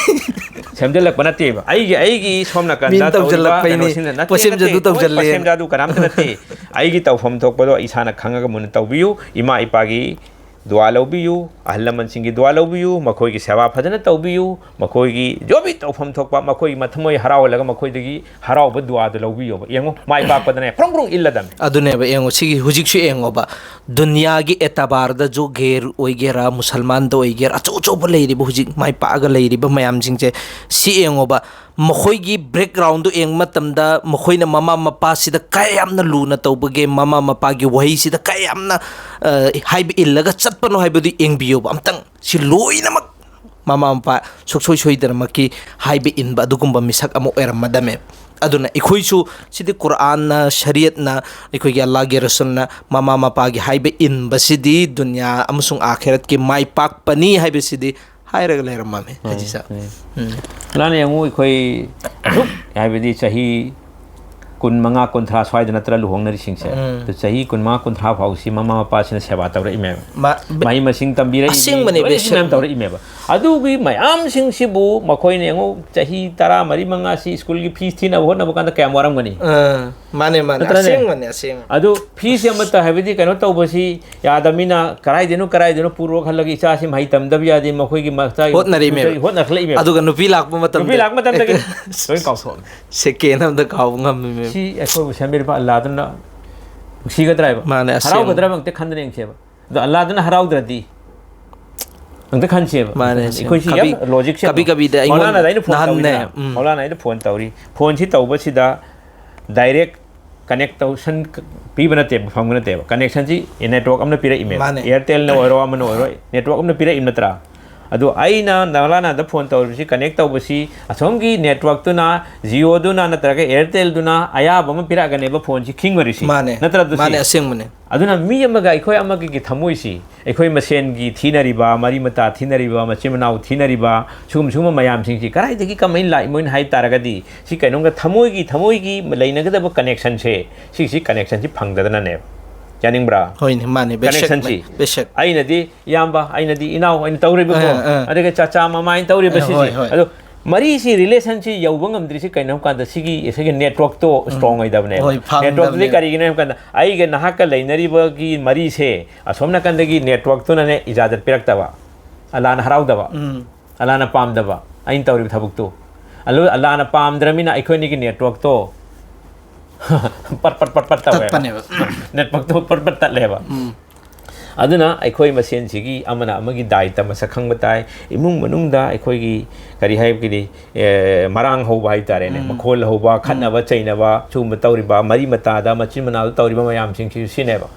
ꯁꯦꯝꯖꯤꯜꯂꯛꯄ ꯅꯠꯇꯦꯕ꯫ ꯑꯩꯒꯤ, ꯑꯩꯒꯤ ꯁꯣꯝ ꯅꯥꯀꯟꯗ ꯃꯤꯅ ꯇꯧꯔꯤꯕ ꯇꯧꯁꯤꯜꯂꯛꯄꯩꯅꯦ꯫ ꯀꯩꯅꯣꯁꯤꯅ ꯅꯠꯇꯦ, ꯄꯣꯠꯁꯦꯝ ꯅꯠꯇꯦ, ꯖꯥꯗꯨ ꯃꯣꯏ ꯇꯧꯁꯤꯜꯂꯦꯅ꯫ ꯄꯣꯠꯁꯦꯝ ꯖꯥꯗꯨ ꯀꯅꯥꯝꯇ ꯅꯠꯇꯦ꯫ ꯑꯩꯒꯤ ꯇꯧꯐꯝ ꯊꯣꯛꯄꯗꯣ ꯏꯁꯥꯅ ꯈꯪꯉꯒ ꯃꯨꯟꯅ ꯇꯧꯕꯤꯌꯨ꯫ ꯏꯃꯥ ꯏꯄꯥꯒꯤ ꯗꯨꯋꯥ ꯂꯧꯕꯤꯌꯨ, ꯑꯍꯜ ꯂꯃꯟꯁꯤꯡꯒꯤ ꯗꯨꯋꯥ ꯂꯧꯕꯤꯌꯨ, ꯃꯈꯣꯏꯒꯤ ꯁꯦꯕꯥ ꯐꯖꯅ ꯇꯧꯕꯤꯌꯨ, ꯃꯈꯣꯏꯒꯤ ꯖꯣꯕꯤ ꯇꯧꯐꯝ ꯊꯣꯛꯄ ꯃꯈꯣꯏꯒꯤ ꯃꯊꯃꯣꯏ ꯍꯔꯥꯎꯍꯜꯂꯒ ꯃꯈꯣꯏꯗꯒꯤ ꯍꯔꯥꯎꯕ ꯗꯨꯋꯥꯗꯨ ꯂꯧꯕꯤꯌꯣꯕ꯫ ꯌꯦꯡꯉꯨ, ꯃꯥꯏ ꯄꯥꯛꯄꯗꯅꯦ ꯐ꯭ꯔꯨꯡ ꯐ꯭ꯔꯨꯡ ꯏꯜꯂꯗꯝꯅꯦ꯫ ꯑꯗꯨꯅꯦꯕ, ꯌꯦꯡꯉꯣ, ꯁꯤꯒꯤ ꯍꯧꯖꯤꯛꯁꯨ ꯌꯦꯡꯉꯣꯕ, ꯗꯨꯅꯤꯌꯥꯒꯤ ꯑꯦꯇꯕꯥꯔꯗꯁꯨ ꯒꯦꯔ ꯑꯣꯏꯒꯦꯔꯥ, ꯃꯨꯁꯜꯃꯥꯟꯗ ꯑꯣꯏꯒꯦꯔꯥ, ꯑꯆꯧ ꯑꯆꯧꯕ ꯂꯩꯔꯤꯕ, ꯍꯧꯖꯤꯛ ꯃꯥꯏ ꯄꯥꯛꯑꯒ ꯂꯩꯔꯤꯕ ꯃꯌꯥꯝꯁꯤꯡꯁꯦ, ꯁꯤ ꯌꯦꯡꯉꯣꯕ, ꯃꯈꯣꯏꯒꯤ ꯕꯦꯛꯒ꯭ꯔꯥꯎꯟꯗꯣ ꯌꯦꯡꯕ ꯃꯇꯝꯗ ꯃꯈꯣꯏꯅ ꯃꯃꯥ ꯃꯄꯥꯁꯤꯗ ꯀꯌꯥ ꯌꯥꯝꯅ ꯂꯨꯅ ꯇꯧꯕꯒꯦ, ꯃꯃꯥ ꯃꯄꯥꯒꯤ ꯋꯥꯍꯩꯁꯤꯗ ꯀꯌꯥ ꯌꯥꯝꯅ, ꯑ, ꯍꯥꯏꯕ ꯏꯜꯂꯒ ꯆꯠꯄꯅꯣ ꯍꯥꯏꯕꯗꯨ ꯌꯦꯡꯕꯤꯌꯣꯕ ꯑꯝꯇꯪ꯫ ꯁꯤ ꯂꯣꯏꯅꯃꯛ ꯃꯃꯥ ꯃꯄꯥ ꯁꯨꯡꯁꯣꯏ ꯁꯣꯏꯗꯅꯃꯛꯀꯤ ꯍꯥꯏꯕ ꯏꯟꯕ ꯑꯗꯨꯒꯨꯝꯕ ꯃꯤꯁꯛ ꯑꯃ ꯑꯣꯏꯔꯝꯃꯗꯝꯃꯦ꯫ ꯑꯗꯨꯅ ꯑꯩꯈꯣꯏꯁꯨ ꯁꯤꯗꯤ ꯀꯨꯔꯥꯟꯅ, ꯁꯔꯤꯌꯠꯅ, ꯑꯩꯈꯣꯏꯒꯤ ꯑꯜꯂꯥꯍꯒꯤ ꯔꯁꯨꯜꯅ ꯃꯃꯥ ꯃꯄꯥꯒꯤ ꯍꯥꯏꯕ ꯏꯟꯕꯁꯤꯗꯤ ꯗꯨꯅꯤꯌꯥ ꯑꯃꯁꯨꯡ ꯑꯥꯈꯤꯔꯠꯀꯤ ꯃꯥꯏ ꯄꯥꯛꯄꯅꯤ ꯍꯥꯏꯕꯁꯤꯗꯤ ꯍꯥꯏꯔꯒ ꯂꯩꯔꯝꯃꯝꯃꯦ, ꯍꯣꯏ, ꯍꯥꯏꯖꯤ ꯁꯥꯔ꯫ ꯍꯣꯏ꯫ ꯎꯝ꯫ ꯂꯥꯟꯅ ꯌꯦꯡꯉꯨ, ꯑꯩꯈꯣꯏ ꯑꯁꯨꯛ, ꯍꯥꯏꯕꯗꯤ ꯆꯍꯤ ꯀꯨꯟꯃꯉꯥ, ꯀꯨꯟꯊ꯭ꯔꯥ ꯁ꯭ꯋꯥꯏꯗ ꯅꯠꯇ꯭ꯔ ꯂꯨꯍꯣꯡꯅꯔꯤꯁꯤꯡꯁꯦ? ꯎꯝ꯫ ꯑꯗꯨ ꯆꯍꯤ ꯀꯨꯟꯃꯉꯥ, ꯀꯨꯟꯊ꯭ꯔꯥ ꯐꯥꯎꯁꯤ ꯃꯃꯥ ꯃꯄꯥꯁꯤꯅ ꯁꯦꯕꯥ ꯇꯧꯔꯛꯏꯃꯦꯕ꯫ ꯃꯥ-, ꯕ-, ꯃꯍꯩ ꯃꯁꯤꯡ ꯇꯝꯕꯤꯔꯛꯏꯃꯤ, ꯑꯁꯦꯡꯕꯅꯦ, ꯂꯣꯏꯅ ꯕꯦꯁ꯫ ꯁꯤ ꯃꯌꯥꯝ ꯇꯧꯔꯛꯏꯃꯦꯕ꯫ ꯑꯗꯨꯒꯤ ꯃꯌꯥꯝꯁꯤꯡꯁꯤꯕꯨ ꯃꯈꯣꯏꯅ ꯌꯦꯡꯉꯨ, ꯆꯍꯤ ꯇꯔꯥ ꯃꯔꯤ ꯃꯉꯥꯁꯤ ꯁ꯭ꯀꯨꯜꯒꯤ ꯐꯤꯁ ꯊꯤꯅꯕ ꯍꯣꯠꯅꯕ ꯀꯥꯟꯗ ꯀꯌꯥꯝ ꯋꯥꯔꯝꯒꯅꯤ? ꯑꯥ, ꯃꯥꯅꯦ, ꯃꯥꯅꯦ꯫ ꯅꯠꯇ꯭ꯔꯅꯦ? ꯑꯁꯦꯡꯕꯅꯦ, ꯑꯁꯦꯡꯕ꯫ ꯑꯗꯨ ꯐꯤꯁ ꯑꯃꯠꯇ, ꯍꯥꯏꯕꯗꯤ, ꯀꯩꯅꯣ ꯇꯧꯕꯁꯤ ꯌꯥꯗꯕꯅꯤꯅ ꯀꯗꯥꯏꯗꯅꯣ, ꯀꯗꯥꯏꯗꯅꯣ ꯄꯨꯔꯣ ꯈꯜꯂꯒ ꯏꯆꯥꯁꯤ ꯃꯍꯩ ꯇꯝꯗꯕ ꯌꯥꯗꯦ, ꯃꯈꯣꯏꯒꯤ ꯃꯆꯥꯒꯤ ꯍꯣꯠꯅꯔꯛꯏꯃꯦꯕ꯫ ꯍꯣꯠꯅꯈꯠꯂꯛꯏꯃꯦꯕ꯫ ꯑꯗꯨꯒ ꯅꯨꯄꯤ ꯂꯥꯛꯄ ꯃꯇꯝꯗ ꯅꯨꯄꯤ ꯂꯥꯛꯄ ꯃꯇꯝꯗꯒꯤ ꯂꯣꯏ ꯀꯥꯎꯊꯣꯛꯑꯝꯃꯦ꯫ ꯁꯦꯀꯦꯟ ꯑꯃꯗ ꯀꯥꯎꯕ ꯉꯝꯃꯤꯃꯦꯕ꯫ ꯁꯤ ꯑꯩꯈꯣꯏꯕꯨ ꯁꯦꯝꯕꯤꯔꯤꯕ ꯑꯜꯂꯥꯗꯨꯅ ꯅꯨꯡꯁꯤꯒꯗ꯭ꯔꯥ ꯍꯥꯏꯕ? ꯃꯥꯅꯦ, ꯑꯁꯦꯡꯕ꯫ ꯍꯔꯥꯎꯒꯗ꯭ꯔꯥ ꯍꯥꯏꯕ ꯑꯝꯇ ꯈꯟꯗꯅ ꯌꯦꯡꯁꯦꯕ꯫ ꯑꯗꯣ ꯑꯜꯂꯥꯗꯨꯅ ꯍꯔꯥꯎꯗ꯭ꯔꯗꯤ ꯑꯝꯇ ꯈꯟꯁꯦꯕ꯫ ꯃꯥꯅꯦ, ꯑꯩꯈꯣꯏ ꯁꯤ ꯀꯕꯤ-, ꯌꯥꯝ ꯂꯣꯖꯤꯛꯁꯦ ꯀꯕꯤ ꯀꯕꯤꯗ ꯑꯩꯉꯣꯟꯗ ꯃꯧꯂꯥꯅꯥꯗ ꯑꯩꯅ ꯐꯣꯟ ꯅꯍꯥꯟꯅꯦ, ꯇꯧꯔꯤꯗꯅ, ꯎꯝ꯫ ꯃꯧꯂꯥꯅꯥ ꯑꯩꯅ ꯐꯣꯟ ꯇꯧꯔꯤ꯫ ꯐꯣꯟꯁꯤ ꯇꯧꯕꯁꯤꯗ ꯗꯥꯏꯔꯦꯛ ꯀꯅꯦꯛ ꯇꯧꯁꯟ ꯄꯤꯕ ꯅꯠꯇꯦꯕ, ꯐꯪꯕ ꯅꯠꯇꯦꯕ꯫ ꯀꯅꯦꯛꯁꯟꯁꯤ ꯅꯦꯠꯋꯥꯛ ꯑꯃꯅ ꯄꯤꯔꯛꯏꯃꯦꯕ꯫ ꯃꯥꯅꯦ꯫ ꯑꯦꯌꯥꯔꯇꯦꯜꯅ ꯑꯣꯏꯔꯣ, ꯑꯃꯅ ꯑꯣꯏꯔꯣ, ꯅꯦꯠꯋꯥꯛ ꯑꯃꯅ ꯄꯤꯔꯛꯏꯕ ꯅꯠꯇ꯭ꯔꯥ? ꯑꯗꯣ ꯑꯩꯅ ꯃꯧꯂꯥꯅꯥꯗ ꯐꯣꯟ ꯇꯧꯔꯤꯕꯁꯤ, ꯀꯅꯦꯛ ꯇꯧꯕꯁꯤ ꯑꯁꯣꯝꯒꯤ ꯅꯦꯠꯋꯥꯛꯇꯨꯅ, ꯖꯤꯑꯣꯗꯨꯅ ꯅꯠꯇ꯭ꯔꯒ ꯑꯦꯌꯥꯔꯇꯦꯜꯗꯨꯅ ꯑꯌꯥꯕ ꯑꯃ ꯄꯤꯔꯛꯑꯒꯅꯦꯕ ꯐꯣꯟꯁꯤ ꯈꯤꯡꯉꯔꯤꯁꯤ꯫ ꯃꯥꯅꯦ꯫ ꯅꯠꯇ꯭ꯔ ꯑꯗꯨ ꯁꯤ? ꯃꯥꯅꯦ, ꯑꯁꯦꯡꯕꯅꯦ꯫ ꯑꯗꯨꯅ ꯃꯤ ꯑꯃꯒ ꯑꯩꯈꯣꯏ ꯑꯃꯒꯒꯤ ꯊꯃꯣꯏꯁꯤ, ꯑꯩꯈꯣꯏ ꯃꯁꯦꯟꯒꯤ ꯊꯤꯅꯔꯤꯕ, ꯃꯔꯤ ꯃꯇꯥ ꯊꯤꯅꯔꯤꯕ, ꯃꯆꯤꯟ ꯃꯅꯥꯎ ꯊꯤꯅꯔꯤꯕ, ꯁꯤꯒꯨꯝ-, ꯁꯤꯒꯨꯝꯕ ꯃꯌꯥꯝꯁꯤꯡꯁꯤ ꯀꯗꯥꯏꯗꯒꯤ ꯀꯃꯥꯏꯅ ꯂꯥꯛꯏꯃꯣꯏꯅ ꯍꯥꯏ ꯇꯥꯔꯒꯗꯤ, ꯁꯤ ꯀꯩꯅꯣꯝꯒ ꯊꯃꯣꯏꯒꯤ, ꯊꯃꯣꯏꯒꯤ ꯂꯩꯅꯒꯗꯕ ꯀꯅꯦꯛꯁꯟꯁꯦ, ꯁꯤꯒꯤꯁꯤ ꯀꯅꯦꯛꯁꯟꯁꯤ ꯐꯪꯗꯗꯅꯅꯦꯕ꯫ ꯌꯥꯅꯤꯡꯕ꯭ꯔꯥ? ꯍꯣꯏꯅꯦ, ꯃꯥꯅꯦ, ꯕꯦꯁꯛ, Connection ꯁꯤ꯫ ꯕꯦꯁꯛ꯫ ꯑꯩꯅꯗꯤ ꯏꯌꯥꯝꯕ, ꯑꯩꯅꯗꯤ ꯏꯅꯥꯎ, ꯑꯩꯅ ꯇꯧꯔꯤꯕꯀꯣ, ꯑꯥ, ꯑꯥ꯫ ꯑꯗꯨꯒ ꯆꯥꯆꯥ ꯃꯃꯥ ꯑꯩꯅ ꯇꯧꯔꯤꯕ ꯑꯥ, ꯁꯤꯁꯦ꯫ ꯍꯣꯏ, ꯍꯣꯏ꯫ ꯑꯗꯣ ꯃꯔꯤꯁꯤ, relationꯁꯤ ꯌꯧꯕ ꯉꯝꯗ꯭ꯔꯤꯁꯤ ꯀꯩꯅꯣ ꯍꯥꯏꯕ ꯀꯥꯟꯗ, ꯁꯤꯒꯤ, ꯁꯤꯒꯤ networkꯇꯣ strong ꯑꯣꯏꯗꯕꯅꯦꯕ꯫ ꯍꯣꯏ, ꯐꯪꯗꯕꯅꯦꯕ꯫ Networkꯇꯨꯗꯤ ꯀꯔꯤꯒꯤꯅꯣ ꯍꯥꯏꯕ ꯀꯥꯟꯗ, ꯑꯩꯒ ꯅꯍꯥꯛꯀ ꯂꯩꯅꯔꯤꯕꯒꯤ ꯃꯔꯤꯁꯦ ꯑꯁꯣꯝ ꯅꯥꯀꯟꯗꯒꯤ networkꯇꯨꯅꯅꯦ ꯏꯖꯥꯖꯠ ꯄꯤꯔꯛꯇꯕ, ꯑꯜꯂꯥꯅ ꯍꯔꯥꯎꯗꯕ, ꯎꯝ꯫ ꯑꯜꯂꯥꯅ ꯄꯥꯝꯗꯕ ꯑꯩꯅ ꯇꯧꯔꯤꯕ ꯊꯕꯛꯇꯣ꯫ ꯑꯜꯂꯨ-, ꯑꯜꯂꯥꯅ ꯄꯥꯝꯗ꯭ꯔꯃꯤꯅ ꯑꯩꯈꯣꯏ ꯑꯅꯤꯒꯤ networkꯇꯣ ꯄꯠ ꯄꯠ ꯄꯠ ꯄꯠ ꯇꯧꯋꯦꯕ꯫ ꯇꯠꯄꯅꯦꯕ꯫ Networkꯇꯣ ꯄꯠ ꯄꯠ ꯇꯠꯂꯦꯕ꯫ ꯎꯝ꯫ ꯑꯗꯨꯅ ꯑꯩꯈꯣꯏ ꯃꯁꯦꯟꯁꯤꯒꯤ ꯑꯃꯅ ꯑꯃꯒꯤ ꯗꯥꯏꯇ ꯃꯁꯛ ꯈꯪꯕ ꯇꯥꯏ꯫ ꯏꯃꯨꯡ ꯃꯅꯨꯡꯗ ꯑꯩꯈꯣꯏꯒꯤ ꯀꯔꯤ ꯍꯥꯏꯒꯅꯤ, ꯑꯦ, ꯃꯔꯥꯡ ꯍꯧꯕ ꯍꯥꯏꯇꯥꯔꯦꯅꯦ, ꯎꯝ꯫ ꯃꯈꯣꯜ ꯍꯧꯕ, ꯈꯠꯅꯕ ꯆꯩꯅꯕ, ꯁꯤꯒꯨꯝꯕ ꯇꯧꯔꯤꯕ, ꯃꯔꯤ ꯃꯇꯥꯗ, ꯃꯆꯤꯟ ꯃꯅꯥꯎꯗ ꯇꯧꯔꯤꯕ ꯃꯌꯥꯝꯁꯤꯡꯁꯤꯁꯨ ꯁꯤꯅꯦꯕ꯫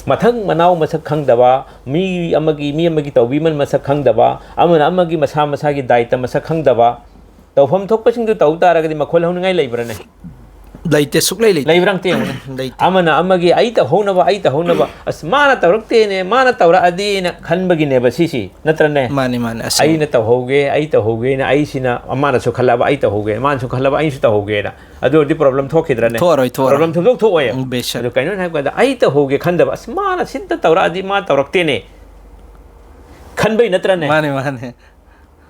ꯃꯊꯪ ꯃꯅꯥꯎ ꯃꯁꯛ ꯈꯪꯗꯕ, ꯃꯤ ꯑꯃꯒꯤ, ꯃꯤ ꯑꯃꯒꯤ ꯇꯧꯕꯤꯃꯜ ꯃꯁꯛ ꯈꯪꯗꯕ, ꯑꯃꯅ ꯑꯃꯒꯤ ꯃꯁꯥ ꯃꯁꯥꯒꯤ ꯗꯥꯏꯇ ꯃꯁꯛ ꯈꯪꯗꯕ, ꯇꯧꯐꯝ ꯊꯣꯛꯄꯁꯤꯡꯗꯨ ꯇꯧ ꯇꯥꯔꯒꯗꯤ ꯃꯈꯣꯜ ꯍꯧꯅꯤꯡꯉꯥꯏ ꯂꯩꯕ꯭ꯔꯥꯅꯦ? ꯂꯩꯇꯦ, ꯁꯨꯛꯂꯩ ꯂꯩꯇꯦ꯫ ꯂꯩꯕ꯭ꯔꯥ ꯑꯝꯇ ꯌꯦꯡꯉꯨꯅꯦ꯫ ꯂꯩꯇꯦ꯫ ꯑꯃꯅ ꯑꯃꯒꯤ "ꯑꯩ ꯇꯧꯍꯧꯅꯕ, ꯑꯩ ꯇꯧꯍꯧꯅꯕ, ꯑꯁ, ꯃꯥꯅ ꯇꯧꯔꯛꯇꯦꯅꯦ, ꯃꯥꯅ ꯇꯧꯔꯛꯑꯗꯤꯅ" ꯈꯟꯕꯒꯤꯅꯦꯕ ꯁꯤꯁꯤ, ꯅꯠꯇ꯭ꯔꯅꯦ? ꯃꯥꯅꯤ, ꯃꯥꯅꯤ, ꯑꯁꯦꯡꯕ꯫ "ꯑꯩꯅ ꯇꯧꯍꯧꯒꯦ, ꯑꯩ ꯇꯧꯍꯧꯒꯦꯅ", ꯑꯩꯁꯤꯅ, ꯃꯥꯅꯁꯨ ꯈꯜꯂꯕ "ꯑꯩ ꯇꯧꯍꯧꯒꯦ", ꯃꯥꯅꯁꯨ ꯈꯜꯂꯕ "ꯑꯩꯁꯨ ꯇꯧꯍꯧꯒꯦꯅ", ꯑꯗꯨ ꯑꯣꯏꯔꯗꯤ problem ꯊꯣꯛꯈꯤꯗ꯭ꯔꯅꯦ? ꯊꯣꯛꯑꯔꯣꯏ, ꯊꯣꯛꯑꯔꯣꯏ꯫ Problem ꯁꯨꯡꯊꯣꯛ ꯊꯣꯛꯑꯣꯏ꯫ ꯎꯝ, ꯕꯦꯁꯛ꯫ ꯑꯗꯨ ꯀꯩꯅꯣ ꯍꯥꯏꯕ ꯀꯥꯟꯗ, "ꯑꯩ ꯇꯧꯍꯧꯒꯦ" ꯈꯟꯗꯕ, "ꯑꯁ, ꯃꯥꯅ ꯁꯤꯝꯇ ꯇꯧꯔꯛꯑꯗꯤ ꯃꯥ ꯇꯧꯔꯛꯇꯦꯅꯦ" ꯈꯟꯕꯩ ꯅꯠꯇ꯭ꯔꯅꯦ? ꯃꯥꯅꯤ, ꯃꯥꯅꯤ꯫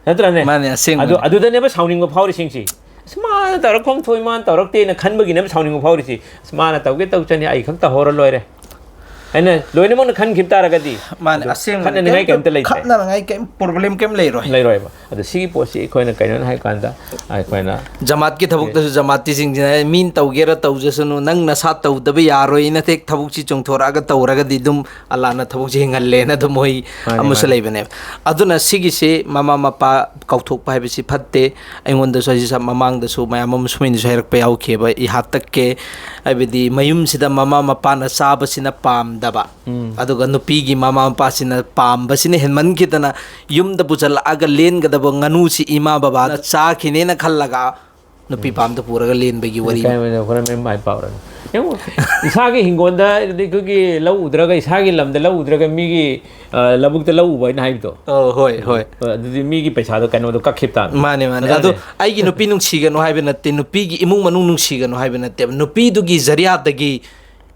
ꯅꯠꯇ꯭ꯔꯅꯦ? ꯃꯥꯅꯦ, ꯑꯁꯦꯡꯕꯅꯦ꯫ ꯑꯗꯨ, ꯑꯗꯨꯗꯅꯦꯕ ꯁꯥꯎꯅꯤꯡꯕ ꯐꯥꯎꯔꯤꯁꯤꯡꯁꯤ꯫ "ꯑꯁ, ꯃꯥꯅ ꯇꯧꯔꯛꯐꯝ ꯊꯣꯛꯏ, ꯃꯥꯅ ꯇꯧꯔꯛꯇꯦꯅ" ꯈꯟꯕꯒꯤꯅꯦꯕ ꯁꯥꯎꯅꯤꯡꯕ ꯐꯥꯎꯔꯤꯁꯤ꯫ "ꯑꯁ, ꯃꯥꯅ ꯇꯧꯒꯦ ꯇꯧ ꯆꯅꯤ, ꯑꯩ ꯈꯛ ꯇꯧꯍꯧꯔ ꯂꯣꯏꯔꯦ" ꯍꯥꯏꯅ ꯂꯣꯏꯅꯃꯛꯅ ꯈꯟꯈꯤꯕ ꯇꯥꯔꯒꯗꯤ, ꯃꯥꯅꯦ, ꯑꯗꯨ ꯑꯁꯦꯡꯕꯅꯦ꯫ ꯈꯠꯅꯅꯤꯡꯉꯥꯏ ꯀꯩꯝꯇ ꯀꯩꯝꯇ ꯂꯩꯇ꯭ꯔꯦ꯫ ꯈꯠꯅꯅꯤꯡꯉꯥꯏ ꯀꯩꯝ problem ꯀꯩꯝ ꯂꯩꯔꯣꯏ꯫ ꯂꯩꯔꯣꯏꯕ꯫ ꯑꯗꯣ ꯁꯤꯒꯤ ꯄꯣꯠꯁꯤ ꯑꯩꯈꯣꯏꯅ ꯀꯩꯅꯣꯅ ꯍꯥꯏ ꯀꯥꯟꯗ, ꯑꯩꯈꯣꯏꯅ ꯖꯃꯥꯠꯀꯤ ꯊꯕꯛꯇꯁꯨ ꯖꯃꯥꯠꯇꯤꯁꯤꯡꯁꯤꯅ, "ꯑꯦ, ꯃꯤꯅ ꯇꯧꯒꯦꯔꯥ ꯇꯧꯖꯁꯅꯨ, ꯅꯪ ꯅꯁꯥ ꯇꯧꯗꯕ ꯌꯥꯔꯣꯏꯅ ꯍꯦꯛ ꯊꯕꯛꯁꯤ ꯆꯣꯡꯊꯣꯔꯛꯑꯒ ꯇꯧꯔꯒꯗꯤ ꯑꯗꯨꯝ ꯑꯜꯂꯥꯅ ꯊꯕꯛꯁꯤ ꯍꯤꯡꯍꯜꯂꯦꯅ" ꯑꯗꯨꯝ ꯃꯣꯏ ꯃꯥꯅꯦ, ꯑꯃꯁꯨ ꯃꯥꯅꯦ꯫ ꯂꯩꯕꯅꯦꯕ꯫ ꯑꯗꯨꯅ ꯁꯤꯒꯤꯁꯤ ꯃꯃꯥ ꯃꯄꯥ ꯀꯥꯎꯊꯣꯛꯄ ꯍꯥꯏꯕꯁꯤ ꯐꯠꯇꯦ꯫ ꯑꯩꯉꯣꯟꯗꯁꯨ ꯍꯧꯖꯤꯛ ꯃꯃꯥꯡꯗꯁꯨ ꯃꯌꯥꯝ ꯑꯃ ꯁꯨꯃꯥꯏꯅꯁꯨ ꯍꯥꯏꯔꯛꯄ ꯌꯥꯎꯈꯤꯕ, ꯏꯍꯥ ꯇꯛꯀꯦ꯫ ꯍꯥꯏꯕꯗꯤ ꯃꯌꯨꯝꯁꯤꯗ ꯃꯃꯥ ꯃꯄꯥꯅ ꯆꯥꯕꯁꯤꯅ ꯄꯥꯝꯗꯕ, ꯎꯝ꯫ ꯑꯗꯨꯒ ꯅꯨꯄꯤꯒꯤ ꯃꯃꯥ ꯃꯄꯥꯁꯤꯅ ꯄꯥꯝꯕꯁꯤꯅ ꯍꯦꯟꯃꯟꯈꯤꯗꯅ ꯌꯨꯝꯗ ꯄꯨꯁꯜꯂꯛꯑꯒ ꯂꯦꯟꯒꯗꯕ ꯉꯥꯅꯨꯁꯤ ꯏꯃꯥ ꯕꯕꯥꯅ ꯆꯥꯈꯤꯅꯦꯅ ꯈꯜꯂꯒ ꯅꯨꯄꯤ ꯄꯥꯝꯗ ꯄꯨꯔꯒ ꯂꯦꯟꯕꯒꯤ ꯋꯥꯔꯤ꯫ ꯀꯥꯏ ꯋꯥꯏꯗ ꯈꯔ ꯃꯌꯥꯝ ꯃꯥꯏ ꯄꯥꯎꯔꯅꯤ꯫ ꯌꯦꯡꯉꯨ, ꯏꯁꯥꯒꯤ ꯍꯤꯡꯒꯣꯜꯗ, ꯑꯗꯩ ꯑꯩꯈꯣꯏꯒꯤ ꯂꯧ ꯎꯗ꯭ꯔꯒ, ꯏꯁꯥꯒꯤ ꯂꯝꯗ ꯂꯧ ꯎꯗ꯭ꯔꯒ ꯃꯤꯒꯤ, ꯑ, ꯂꯧꯕꯨꯛꯇ ꯂꯧ ꯎꯕ ꯍꯥꯏꯅ ꯍꯥꯏꯕꯗꯣ꯫ ꯑꯧ, ꯍꯣꯏ, ꯍꯣꯏ꯫ ꯑ, ꯑꯗꯨꯗꯤ ꯃꯤꯒꯤ ꯄꯩꯁꯥꯗꯣ ꯀꯩꯅꯣꯗꯣ ꯀꯛꯈꯤꯕ ꯇꯥꯕꯅꯤ꯫ ꯃꯥꯅꯦ, ꯃꯥꯅꯦ꯫ ꯅꯠꯇ꯭ꯔꯅꯦ? ꯑꯗꯣ ꯑꯩꯒꯤ ꯅꯨꯄꯤ ꯅꯨꯡꯁꯤꯒꯅꯨ ꯍꯥꯏꯕ ꯅꯠꯇꯦ, ꯅꯨꯄꯤꯒꯤ ꯏꯃꯨꯡ ꯃꯅꯨꯡ ꯅꯨꯡꯁꯤꯒꯅꯨ ꯍꯥꯏꯕ ꯅꯠꯇꯦꯕ, ꯅꯨꯄꯤꯗꯨꯒꯤ ꯖꯔꯤꯌꯥꯗꯒꯤ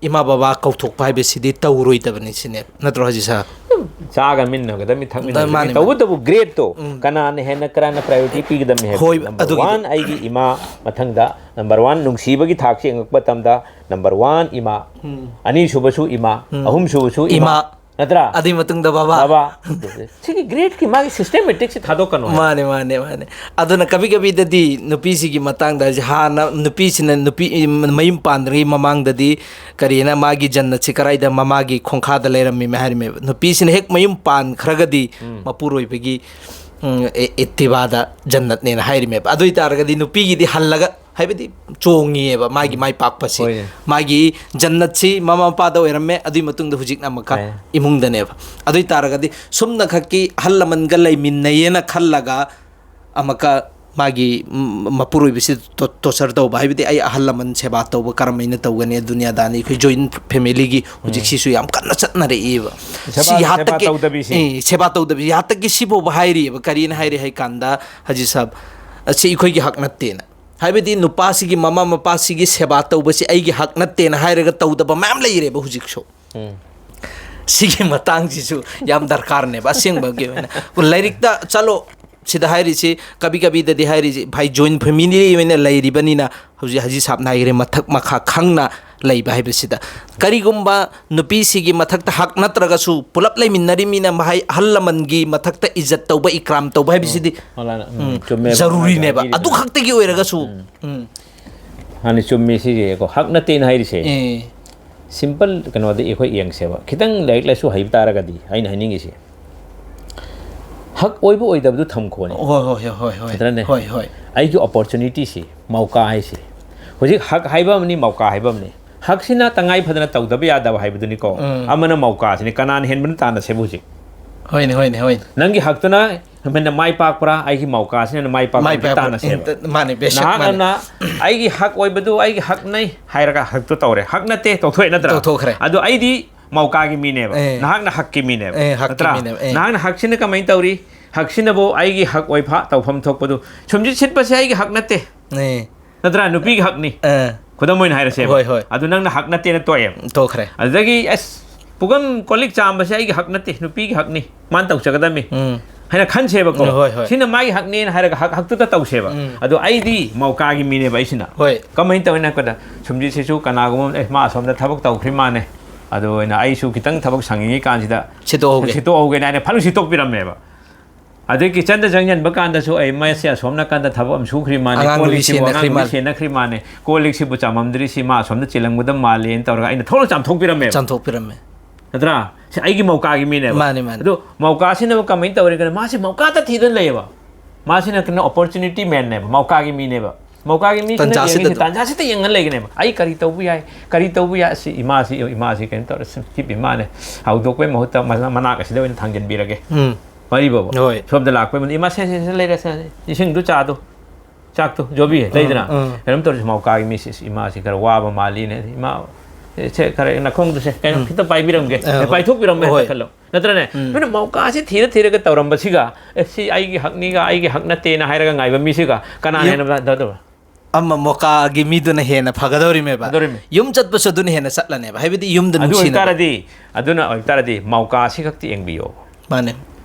ꯏꯃꯥ ꯕꯕꯥ ꯀꯧꯊꯣꯛꯄ ꯍꯥꯏꯕꯁꯤꯗꯤ ꯇꯧꯔꯣꯏꯗꯕꯅꯤ ꯁꯤꯅꯦ, ꯅꯠꯇ꯭ꯔꯣ ꯍꯥꯖꯤ ꯁꯥꯍꯕ? ꯆꯥꯒ ꯃꯤꯟꯅꯒꯗꯕꯅꯤ, ꯊꯛꯃꯤꯟꯅꯒꯗꯕꯅꯤ, ꯃꯥꯅꯦ, ꯃꯥꯅꯦ꯫ ꯇꯧꯕꯇꯕꯨ ꯒ꯭ꯔꯦꯠꯇꯣ ꯎꯝ꯫ ꯀꯅꯥꯅ ꯍꯦꯟꯅ ꯀꯅꯥꯅ ꯄ꯭ꯔꯥꯏꯌꯣꯔꯤꯇꯤ ꯄꯤꯒꯗꯕꯅꯤ ꯍꯥꯏꯕ꯫ ꯍꯣꯏ, ꯅꯝꯕꯔ ꯑꯗꯨꯒꯤꯗꯤ꯫ ꯋꯥꯟ ꯑꯩꯒꯤ ꯏꯃꯥ, ꯃꯊꯪꯗ ꯅꯝꯕꯔ ꯋꯥꯟ ꯅꯨꯡꯁꯤꯕꯒꯤ ꯊꯥꯛꯁꯤ ꯌꯦꯡꯉꯛꯄ ꯃꯇꯝꯗ ꯅꯝꯕꯔ ꯋꯥꯟ ꯏꯃꯥ, ꯎꯝ꯫ ꯑꯅꯤꯁꯨꯕꯁꯨ ꯏꯃꯥ, ꯎꯝ꯫ ꯑꯍꯨꯝꯁꯨꯕꯁꯨ ꯏꯃꯥ, ꯏꯃꯥ꯫ ꯅꯠꯇ꯭ꯔꯥ? ꯑꯗꯨꯒꯤ ꯃꯇꯨꯡꯗ ꯕꯕꯥ꯫ ꯕꯕꯥ꯫ ꯁꯤꯒꯤ ꯒ꯭ꯔꯦꯠꯀꯤ ꯃꯥꯒꯤ ꯁꯤꯁꯇꯦꯃꯦꯇꯤꯛꯁꯤ ꯊꯥꯗꯣꯛꯀꯅꯨ ꯍꯥꯏꯕ꯫ ꯃꯥꯅꯦ, ꯃꯥꯅꯦ, ꯃꯥꯅꯦ꯫ ꯑꯗꯨꯅ ꯀꯕꯤ ꯀꯕꯤꯗꯗꯤ ꯅꯨꯄꯤꯁꯤꯒꯤ ꯃꯇꯥꯡꯗ ꯍꯥꯏꯁꯦ, ꯍꯥꯟꯅ ꯅꯨꯄꯤꯁꯤꯅ ꯅꯨꯄꯤ ꯃꯌꯨꯝ ꯄꯥꯟꯗ꯭ꯔꯤꯉꯩ ꯃꯃꯥꯡꯗꯗꯤ ꯀꯔꯤꯅ ꯃꯥꯒꯤ ꯖꯟꯅꯠꯁꯤ ꯀꯗꯥꯏꯗ, ꯃꯃꯥꯒꯤ ꯈꯣꯡꯈꯥꯗ ꯂꯩꯔꯝꯃꯤ ꯍꯥꯏꯔꯝꯃꯦꯕ꯫ ꯅꯨꯄꯤꯁꯤꯅ ꯍꯦꯛ ꯃꯌꯨꯝ ꯄꯥꯟꯈ꯭ꯔꯒꯗꯤ ꯎꯝ꯫ ꯃꯄꯨꯔꯣꯏꯕꯒꯤ, ꯎꯝ, ꯑꯦ-, ꯏꯠꯇꯤꯕꯥꯗ ꯖꯟꯅꯠꯅꯦꯅ ꯍꯥꯏꯔꯤꯃꯦꯕ꯫ ꯑꯗꯨ ꯑꯣꯏꯇꯥꯔꯒꯗꯤ ꯅꯨꯄꯤꯒꯤꯗꯤ ꯍꯜꯂꯒ, ꯍꯥꯏꯕꯗꯤ ꯆꯣꯡꯉꯤꯑꯕ ꯃꯥꯒꯤ ꯃꯥꯏ ꯄꯥꯛꯄꯁꯤ꯫ ꯍꯣꯏꯅꯦ꯫ ꯃꯥꯒꯤ ꯖꯟꯅꯠꯁꯤ ꯃꯃꯥ ꯃꯄꯥꯗ ꯑꯣꯏꯔꯝꯃꯦ, ꯑꯗꯨꯒꯤ ꯃꯇꯨꯡꯗ ꯍꯧꯖꯤꯛꯅ ꯑꯃꯨꯛꯀ ꯍꯣꯏ꯫ ꯏꯃꯨꯡꯗꯅꯦꯕ꯫ ꯑꯗꯨ ꯑꯣꯏꯇꯥꯔꯒꯗꯤ ꯁꯨꯝꯅ ꯈꯛꯀꯤ ꯑꯍꯜ ꯂꯃꯟꯒ ꯂꯩꯃꯤꯟꯅꯩꯌꯦꯅ ꯈꯜꯂꯒ ꯑꯃꯨꯛꯀ ꯃꯥꯒꯤ, ꯎꯝ, ꯃꯄꯨꯔꯣꯏꯕꯁꯤ ꯇꯣ-, ꯇꯣꯔꯆꯔ ꯇꯧꯕ, ꯍꯥꯏꯕꯗꯤ ꯑꯩ ꯑꯍꯜ ꯂꯃꯟ ꯁꯦꯕꯥ ꯇꯧꯕ ꯀꯔꯝꯍꯥꯏꯅ ꯇꯧꯒꯅꯤ? ꯗꯨꯅꯤꯌꯥꯗꯥꯅꯤ ꯑꯩꯈꯣꯏ ꯖꯣꯏꯟ ꯐꯦꯃꯤꯂꯤꯒꯤ ꯍꯧꯖꯤꯛꯁꯤꯁꯨ ꯌꯥꯝ ꯀꯟꯅ ꯆꯠꯅꯔꯛꯏꯕ꯫ ꯁꯦꯕꯥ, ꯁꯤ ꯁꯦꯕꯥ ꯌꯥꯍꯥꯠꯇꯛꯀꯤ, ꯇꯧꯗꯕꯤꯁꯤ꯫ ꯑꯦ, ꯁꯦꯕꯥ ꯇꯧꯗꯕꯤ ꯌꯥꯍꯥꯠꯇꯛꯀꯤ ꯁꯤꯐꯥꯎꯕ ꯍꯥꯏꯔꯤꯑꯕ꯫ ꯀꯔꯤꯅ ꯍꯥꯏꯔꯤ ꯍꯥꯏ ꯀꯥꯟꯗ, ꯍꯥꯖꯤ ꯁꯥꯍꯕ, ꯑꯁꯤ ꯑꯩꯈꯣꯏꯒꯤ ꯍꯛ ꯅꯠꯇꯦꯅ꯫ ꯍꯥꯏꯕꯗꯤ ꯅꯨꯄꯥꯁꯤꯒꯤ ꯃꯃꯥ ꯃꯄꯥꯁꯤꯒꯤ ꯁꯦꯕꯥ ꯇꯧꯕꯁꯤ ꯑꯩꯒꯤ ꯍꯛ ꯅꯠꯇꯦꯅ ꯍꯥꯏꯔꯒ ꯇꯧꯗꯕ ꯃꯌꯥꯝ ꯂꯩꯔꯦꯕ ꯍꯧꯖꯤꯛꯁꯨ꯫ ꯎꯝ꯫ ꯁꯤꯒꯤ ꯃꯇꯥꯡꯁꯤꯁꯨ ꯌꯥꯝ ꯗꯔꯀꯥꯔꯅꯦꯕ ꯑꯁꯦꯡꯕꯒꯤ ꯑꯣꯏꯅ꯫ ꯂꯥꯏꯔꯤꯛꯇ ꯆꯠꯂꯣ, ꯁꯤꯗ ꯍꯥꯏꯔꯤꯁꯤ, ꯀꯕꯤ ꯀꯕꯤꯗꯗꯤ ꯍꯥꯏꯔꯤꯁꯤ, ꯚꯥꯏ, ꯖꯣꯏꯟ ꯐꯦꯃꯤꯂꯤ ꯑꯣꯏꯅ ꯂꯩꯔꯤꯕꯅꯤꯅ, ꯍꯧꯖꯤꯛ ꯍꯥꯖꯤ ꯁꯥꯍꯕꯅ ꯍꯥꯏꯈ꯭ꯔꯦ, ꯃꯊꯛ ꯃꯈꯥ ꯈꯪꯅ ꯂꯩꯕ ꯍꯥꯏꯕꯁꯤꯗ꯫ ꯀꯔꯤꯒꯨꯝꯕ ꯅꯨꯄꯤꯁꯤꯒꯤ ꯃꯊꯛꯇ ꯍꯛ ꯅꯠꯇ꯭ꯔꯒꯁꯨ ꯄꯨꯂꯞ ꯂꯩꯃꯤꯟꯅꯔꯤꯃꯤꯅ ꯃꯍꯩ ꯑꯍꯜ ꯂꯃꯟꯒꯤ ꯃꯊꯛꯇ ꯏꯖꯠ ꯇꯧꯕ, ꯏꯀ꯭ꯔꯥꯝ ꯇꯧꯕ ꯍꯥꯏꯕꯁꯤꯗꯤ, ꯃꯧꯂꯥꯅꯥ, ꯎꯝ, ꯎꯝ, ꯆꯨꯝꯃꯦꯕ ꯖꯔꯨꯔꯤꯅꯦꯕ꯫ ꯃꯥꯅ ꯍꯥꯏꯔꯤꯗꯣ꯫ ꯑꯗꯨ ꯈꯛꯇꯒꯤ ꯑꯣꯏꯔꯒꯁꯨ, ꯎꯝ, ꯃꯥꯅꯤ, ꯆꯨꯝꯃꯤ ꯁꯤꯁꯦꯀꯣ, ꯍꯛ ꯅꯠꯇꯦꯅ ꯍꯥꯏꯔꯤꯁꯦ꯫ ꯑꯦ, ꯁꯤꯝꯄꯜ ꯀꯩꯅꯣꯗ ꯑꯩꯈꯣꯏ ꯌꯦꯡꯁꯦꯕ, ꯈꯤꯇꯪ ꯂꯥꯏꯔꯤꯛ ꯂꯥꯏꯁꯨ ꯍꯩꯕ ꯇꯥꯔꯒꯗꯤ ꯑꯩꯅ ꯍꯥꯏꯅꯤꯡꯉꯤꯁꯦ, ꯍꯛ ꯑꯣꯏꯕ ꯑꯣꯏꯗꯕꯗꯨ ꯊꯝꯈꯣꯅꯦ꯫ ꯍꯣꯏ, ꯍꯣꯏ, ꯍꯣꯏ, ꯍꯣꯏ, ꯍꯣꯏ꯫ ꯅꯠꯇ꯭ꯔꯅꯦ? ꯍꯣꯏ, ꯍꯣꯏ꯫ ꯑꯩꯒꯤ ꯑꯣꯄꯣꯔꯆꯨꯅꯤꯇꯤꯁꯤ, ꯃꯧꯀꯥ ꯍꯥꯏꯁꯦ, ꯍꯧꯖꯤꯛ ꯍꯛ ꯍꯥꯏꯕ ꯑꯃꯅꯤ, ꯃꯧꯀꯥ ꯍꯥꯏꯕ ꯑꯃꯅꯤ꯫ ꯍꯛꯁꯤꯅ ꯇꯉꯥꯏ ꯐꯗꯅ ꯇꯧꯗꯕ ꯌꯥꯗꯕ ꯍꯥꯏꯕꯗꯨꯅꯤꯀꯣ꯫ ꯎꯝ꯫ ꯑꯃꯅ ꯃꯧꯀꯥꯁꯤꯅꯤ, ꯀꯅꯥꯅ ꯍꯦꯟꯕꯅ ꯇꯥꯟꯅꯁꯦꯕ ꯍꯧꯖꯤꯛ꯫ ꯍꯣꯏꯅꯦ, ꯍꯣꯏꯅꯦ, ꯍꯣꯏꯅꯦ꯫ ꯅꯪꯒꯤ ꯍꯛꯇꯨꯅ ꯍꯦꯟꯅ ꯃꯥꯏ ꯄꯥꯛꯄ꯭ꯔꯥ, ꯑꯩꯒꯤ ꯃꯧꯀꯥꯁꯤꯅ ꯍꯦꯟꯅ ꯃꯥꯏ ꯄꯥꯛꯄ꯭ꯔꯥ, ꯃꯥꯏ ꯄꯥꯛꯄ-, ꯇꯥꯟꯅꯁꯦꯕ꯫ ꯏꯟꯇ-, ꯃꯥꯅꯦ, ꯕꯦꯁꯛ ꯅꯍꯥꯛ ꯃꯥꯅꯦ꯫ ꯑꯃꯅ ꯑꯩꯒꯤ ꯍꯛ ꯑꯣꯏꯕꯗꯨ ꯑꯩꯒꯤ ꯍꯛꯅꯩ ꯍꯥꯏꯔꯒ ꯍꯛꯇꯨ ꯇꯧꯔꯦ, ꯍꯛ ꯅꯠꯇꯦ ꯇꯧꯊꯣꯛꯑꯦ, ꯅꯠꯇ꯭ꯔꯥ? ꯇꯧꯊꯣꯛꯈ꯭ꯔꯦ꯫ ꯑꯗꯣ ꯑꯩꯗꯤ ꯃꯧꯀꯥꯒꯤ ꯃꯤꯅꯦꯕ, ꯑꯦ꯫ ꯅꯍꯥꯛꯅ ꯍꯛꯀꯤ ꯃꯤꯅꯦꯕ, ꯑꯦ, ꯍꯛꯀꯤ ꯅꯠꯇ꯭ꯔꯥ? ꯃꯤꯅꯦꯕ, ꯑꯦ꯫ ꯅꯍꯥꯛꯅ ꯍꯛꯁꯤꯅ ꯀꯃꯥꯏꯅ ꯇꯧꯔꯤ? ꯍꯛꯁꯤꯅꯕꯨ ꯑꯩꯒꯤ ꯍꯛ ꯑꯣꯏꯐ ꯇꯧꯐꯝ ꯊꯣꯛꯄꯗꯨ, ꯁꯨꯝꯁꯤꯠ ꯁꯤꯠꯄꯁꯦ ꯑꯩꯒꯤ ꯍꯛ ꯅꯠꯇꯦ, ꯑꯦ꯫ ꯅꯠꯇ꯭ꯔꯥ? ꯅꯨꯄꯤꯒꯤ ꯍꯛꯅꯤ꯫ ꯑꯦ꯫ ꯈꯨꯗꯝ ꯑꯣꯏꯅ ꯍꯥꯏꯔꯁꯦꯕ꯫ ꯍꯣꯏ, ꯍꯣꯏ꯫ ꯑꯗꯨ ꯅꯪꯅ ꯍꯛ ꯅꯠꯇꯦꯅ ꯇꯣꯛꯑꯦꯕ꯫ ꯇꯣꯛꯈ꯭ꯔꯦ꯫ ꯑꯗꯨꯗꯒꯤ ꯑꯁ, ꯄꯨꯈꯝ ꯀꯣꯜ ꯂꯤꯛ ꯆꯥꯝꯕꯁꯦ ꯑꯩꯒꯤ ꯍꯛ ꯅꯠꯇꯦ, ꯅꯨꯄꯤꯒꯤ ꯍꯛꯅꯤ, ꯃꯥꯅ ꯇꯧꯖꯒꯗꯕꯅꯤ ꯎꯝ꯫ ꯍꯥꯏꯅ ꯈꯟꯁꯦꯕꯀꯣ꯫ ꯎꯝ, ꯍꯣꯏ, ꯍꯣꯏ꯫ ꯁꯤꯅ ꯃꯥꯒꯤ ꯍꯛꯅꯦꯅ ꯍꯥꯏꯔꯒ ꯍꯛ ꯍꯛꯇꯨꯗ ꯇꯧꯁꯦꯕ꯫ ꯎꯝ꯫ ꯑꯗꯣ ꯑꯩꯗꯤ ꯃꯧꯀꯥꯒꯤ ꯃꯤꯅꯦꯕ ꯑꯩꯁꯤꯅ꯫ ꯍꯣꯏ꯫ ꯀꯃꯥꯏꯅ ꯇꯧꯋꯤꯅ ꯍꯥꯏꯔꯛꯄꯗ, ꯁꯨꯝꯖꯤꯠꯁꯤꯁꯨ ꯀꯅꯥꯒꯨꯝꯕ ꯑꯃ, "ꯑꯦ, ꯃꯥ ꯑꯁꯣꯝꯗ ꯊꯕꯛ ꯇꯧꯈ꯭ꯔꯤ ꯃꯥꯅꯦ, ꯑꯗꯨ ꯑꯣꯏꯅ ꯑꯩꯁꯨ ꯈꯤꯇꯪ ꯊꯕꯛ ꯁꯪꯉꯤꯉꯩ ꯀꯥꯟꯁꯤꯗ ꯁꯤꯠꯇꯣꯛꯍꯧꯒꯦ꯫ ꯁꯤꯠꯇꯣꯛꯍꯧꯒꯦꯅ" ꯍꯥꯏꯅ ꯐꯠ ꯁꯤꯠꯇꯣꯛꯄꯤꯔꯝꯃꯦꯕ꯫ ꯑꯗꯩ ꯀꯤꯆꯟꯗ ꯆꯪꯁꯤꯟꯕ ꯀꯥꯟꯗꯁꯨ, "ꯑꯩ, ꯃꯥꯁꯦ ꯑꯁꯣꯝ ꯅꯥꯀꯟꯗ ꯊꯕꯛ ꯑꯃ ꯁꯨꯈ꯭ꯔꯤ ꯃꯥꯅꯦ, ꯑꯉꯥꯡ ꯀꯣꯜ ꯅꯨꯕꯤ ꯂꯤꯛꯁꯤꯕꯨ ꯁꯦꯟꯅꯈ꯭ꯔꯤ ꯑꯉꯥꯡ ꯅꯨꯕꯤ ꯃꯥꯅꯦ꯫ ꯁꯦꯟꯅꯈ꯭ꯔꯤ ꯃꯥꯅꯦ, ꯀꯣꯜ ꯂꯤꯛꯁꯤꯕꯨ ꯆꯥꯝꯃꯝꯗ꯭ꯔꯤꯁꯤ ꯃꯥ ꯑꯁꯣꯝꯗ ꯆꯤꯜꯂꯝꯒꯗꯕ ꯃꯥꯜꯂꯦꯅ" ꯇꯧꯔꯒ ꯑꯩꯅ ꯊꯣꯛꯅ ꯆꯥꯝꯊꯣꯛꯄꯤꯔꯝꯃꯦꯕ꯫ ꯆꯥꯝꯊꯣꯛꯄꯤꯔꯝꯃꯦ꯫ ꯅꯠꯇ꯭ꯔꯥ? ꯁꯤ ꯑꯩꯒꯤ ꯃꯧꯀꯥꯒꯤ ꯃꯤꯅꯦꯕ꯫ ꯃꯥꯅꯦ, ꯃꯥꯅꯦ꯫ ꯑꯗꯣ ꯃꯧꯀꯥꯁꯤꯅꯕꯨ ꯀꯃꯥꯏꯅ ꯇꯧꯔꯤꯒꯅ, ꯃꯥꯁꯦ ꯃꯧꯀꯥꯇ ꯊꯤꯗꯅ ꯂꯩꯌꯦꯕ꯫ ꯃꯥꯁꯤꯅ ꯀꯩꯅꯣ, ꯑꯣꯄꯣꯔꯆꯨꯅꯤꯇꯤ ꯃꯦꯟꯅꯦꯕ, ꯃꯧꯀꯥꯒꯤ ꯃꯤꯅꯦꯕ꯫ ꯃꯧꯀꯥꯒꯤ ꯃꯤꯁꯤꯅ ꯇꯟꯖꯥꯁꯤꯗ ꯌꯦꯡꯉꯤꯁꯦ, ꯑꯗꯨꯝ꯫ ꯇꯟꯖꯥꯁꯤꯗ ꯌꯦꯡꯉ ꯂꯩꯒꯅꯦꯕ꯫ "ꯑꯩ ꯀꯔꯤ ꯇꯧꯕ ꯌꯥꯏ, ꯀꯔꯤ ꯇꯧꯕ ꯌꯥꯏ?" ꯑꯁꯤ ꯏꯃꯥꯁꯤ, ꯏꯃꯥꯁꯤ ꯀꯩꯅꯣ ꯇꯧꯔꯦ, ꯁꯨꯝ ꯍꯤꯞ ꯏꯃꯥꯅꯦ, ꯍꯧꯗꯣꯛꯄꯩ ꯃꯍꯨꯠꯇ ꯃꯅꯥ-, ꯃꯅꯥꯛ ꯑꯁꯤꯗ ꯑꯣꯏꯅ ꯊꯥꯡꯖꯟꯕꯤꯔꯒꯦ꯫ ꯎꯝ꯫ ꯋꯥꯔꯤꯕꯣꯕ꯫ ꯍꯣꯏ꯫ ꯁꯣꯝꯗ ꯂꯥꯛꯄꯩ ꯃꯇꯝꯗ, "ꯏꯃꯥ, ꯁꯦ, ꯁꯦ, ꯁꯦ, ꯂꯩꯔꯦ, ꯁꯦ, ꯏꯁꯤꯡꯗꯨ, ꯆꯥꯗꯨ, ꯆꯥꯛꯇꯨ, ꯖꯣꯕꯤ, ꯂꯩꯗꯅ?" ꯎꯝ꯫ ꯀꯩꯅꯣꯝ ꯇꯧꯔꯁꯤ, ꯃꯧꯀꯥꯒꯤ ꯃꯤꯁꯤ, ꯏꯃꯥꯁꯤ ꯈꯔ ꯋꯥꯕ ꯃꯥꯜꯂꯤꯅꯦ꯫ "ꯏꯃꯥ, ꯁꯦ, ꯈꯔ ꯅꯈꯣꯡꯗꯨꯁꯦ, ꯀꯩꯅꯣ, ꯎꯝ꯫ ꯈꯤꯇ ꯄꯥꯏꯕꯤꯔꯝꯒꯦ꯫ ꯑ, ꯑꯦ, ꯄꯥꯏꯊꯣꯛꯄꯤꯔꯝꯃꯦ" ꯍꯣꯏ꯫ ꯍꯦꯛꯇ ꯈꯜꯂꯣ꯫ ꯅꯠꯇ꯭ꯔꯅꯦ? ꯎꯝ꯫ ꯅꯣꯏꯅ ꯃꯧꯀꯥꯁꯤ ꯊꯤꯔ ꯊꯤꯔꯒ ꯇꯧꯔꯝꯕꯁꯤꯒ, "ꯑꯦ, ꯁꯤ ꯑꯩꯒꯤ ꯍꯛꯅꯤꯒ, ꯑꯩꯒꯤ ꯍꯛ ꯅꯠꯇꯦꯅ" ꯍꯥꯏꯔꯒ ꯉꯥꯏꯕ ꯃꯤꯁꯤꯒ ꯀꯅꯥꯅ ꯌꯨꯝ- ꯍꯦꯟꯅ ꯐꯗꯧꯕ? ꯑꯃ ꯃꯧꯀꯥꯒꯤ ꯃꯤꯗꯨꯅ ꯍꯦꯟꯅ ꯐꯒꯗꯧꯔꯤꯃꯦꯕ꯫ ꯐꯗꯧꯔꯤꯃꯤ꯫ ꯌꯨꯝ ꯆꯠꯄꯁꯨ ꯑꯗꯨꯅ ꯍꯦꯟꯅ ꯆꯠꯂꯅꯦꯕ, ꯍꯥꯏꯕꯗꯤ ꯌꯨꯝꯗ ꯑꯗꯨ ꯅꯨꯡꯁꯤꯅꯕ꯫ ꯑꯣꯏꯇꯥꯔꯗꯤ, ꯑꯗꯨꯅ ꯑꯣꯏꯇꯥꯔꯗꯤ ꯃꯧꯀꯥꯁꯤ ꯈꯛꯇ ꯌꯦꯡꯕꯤꯌꯣ꯫ ꯃꯥꯅꯦ꯫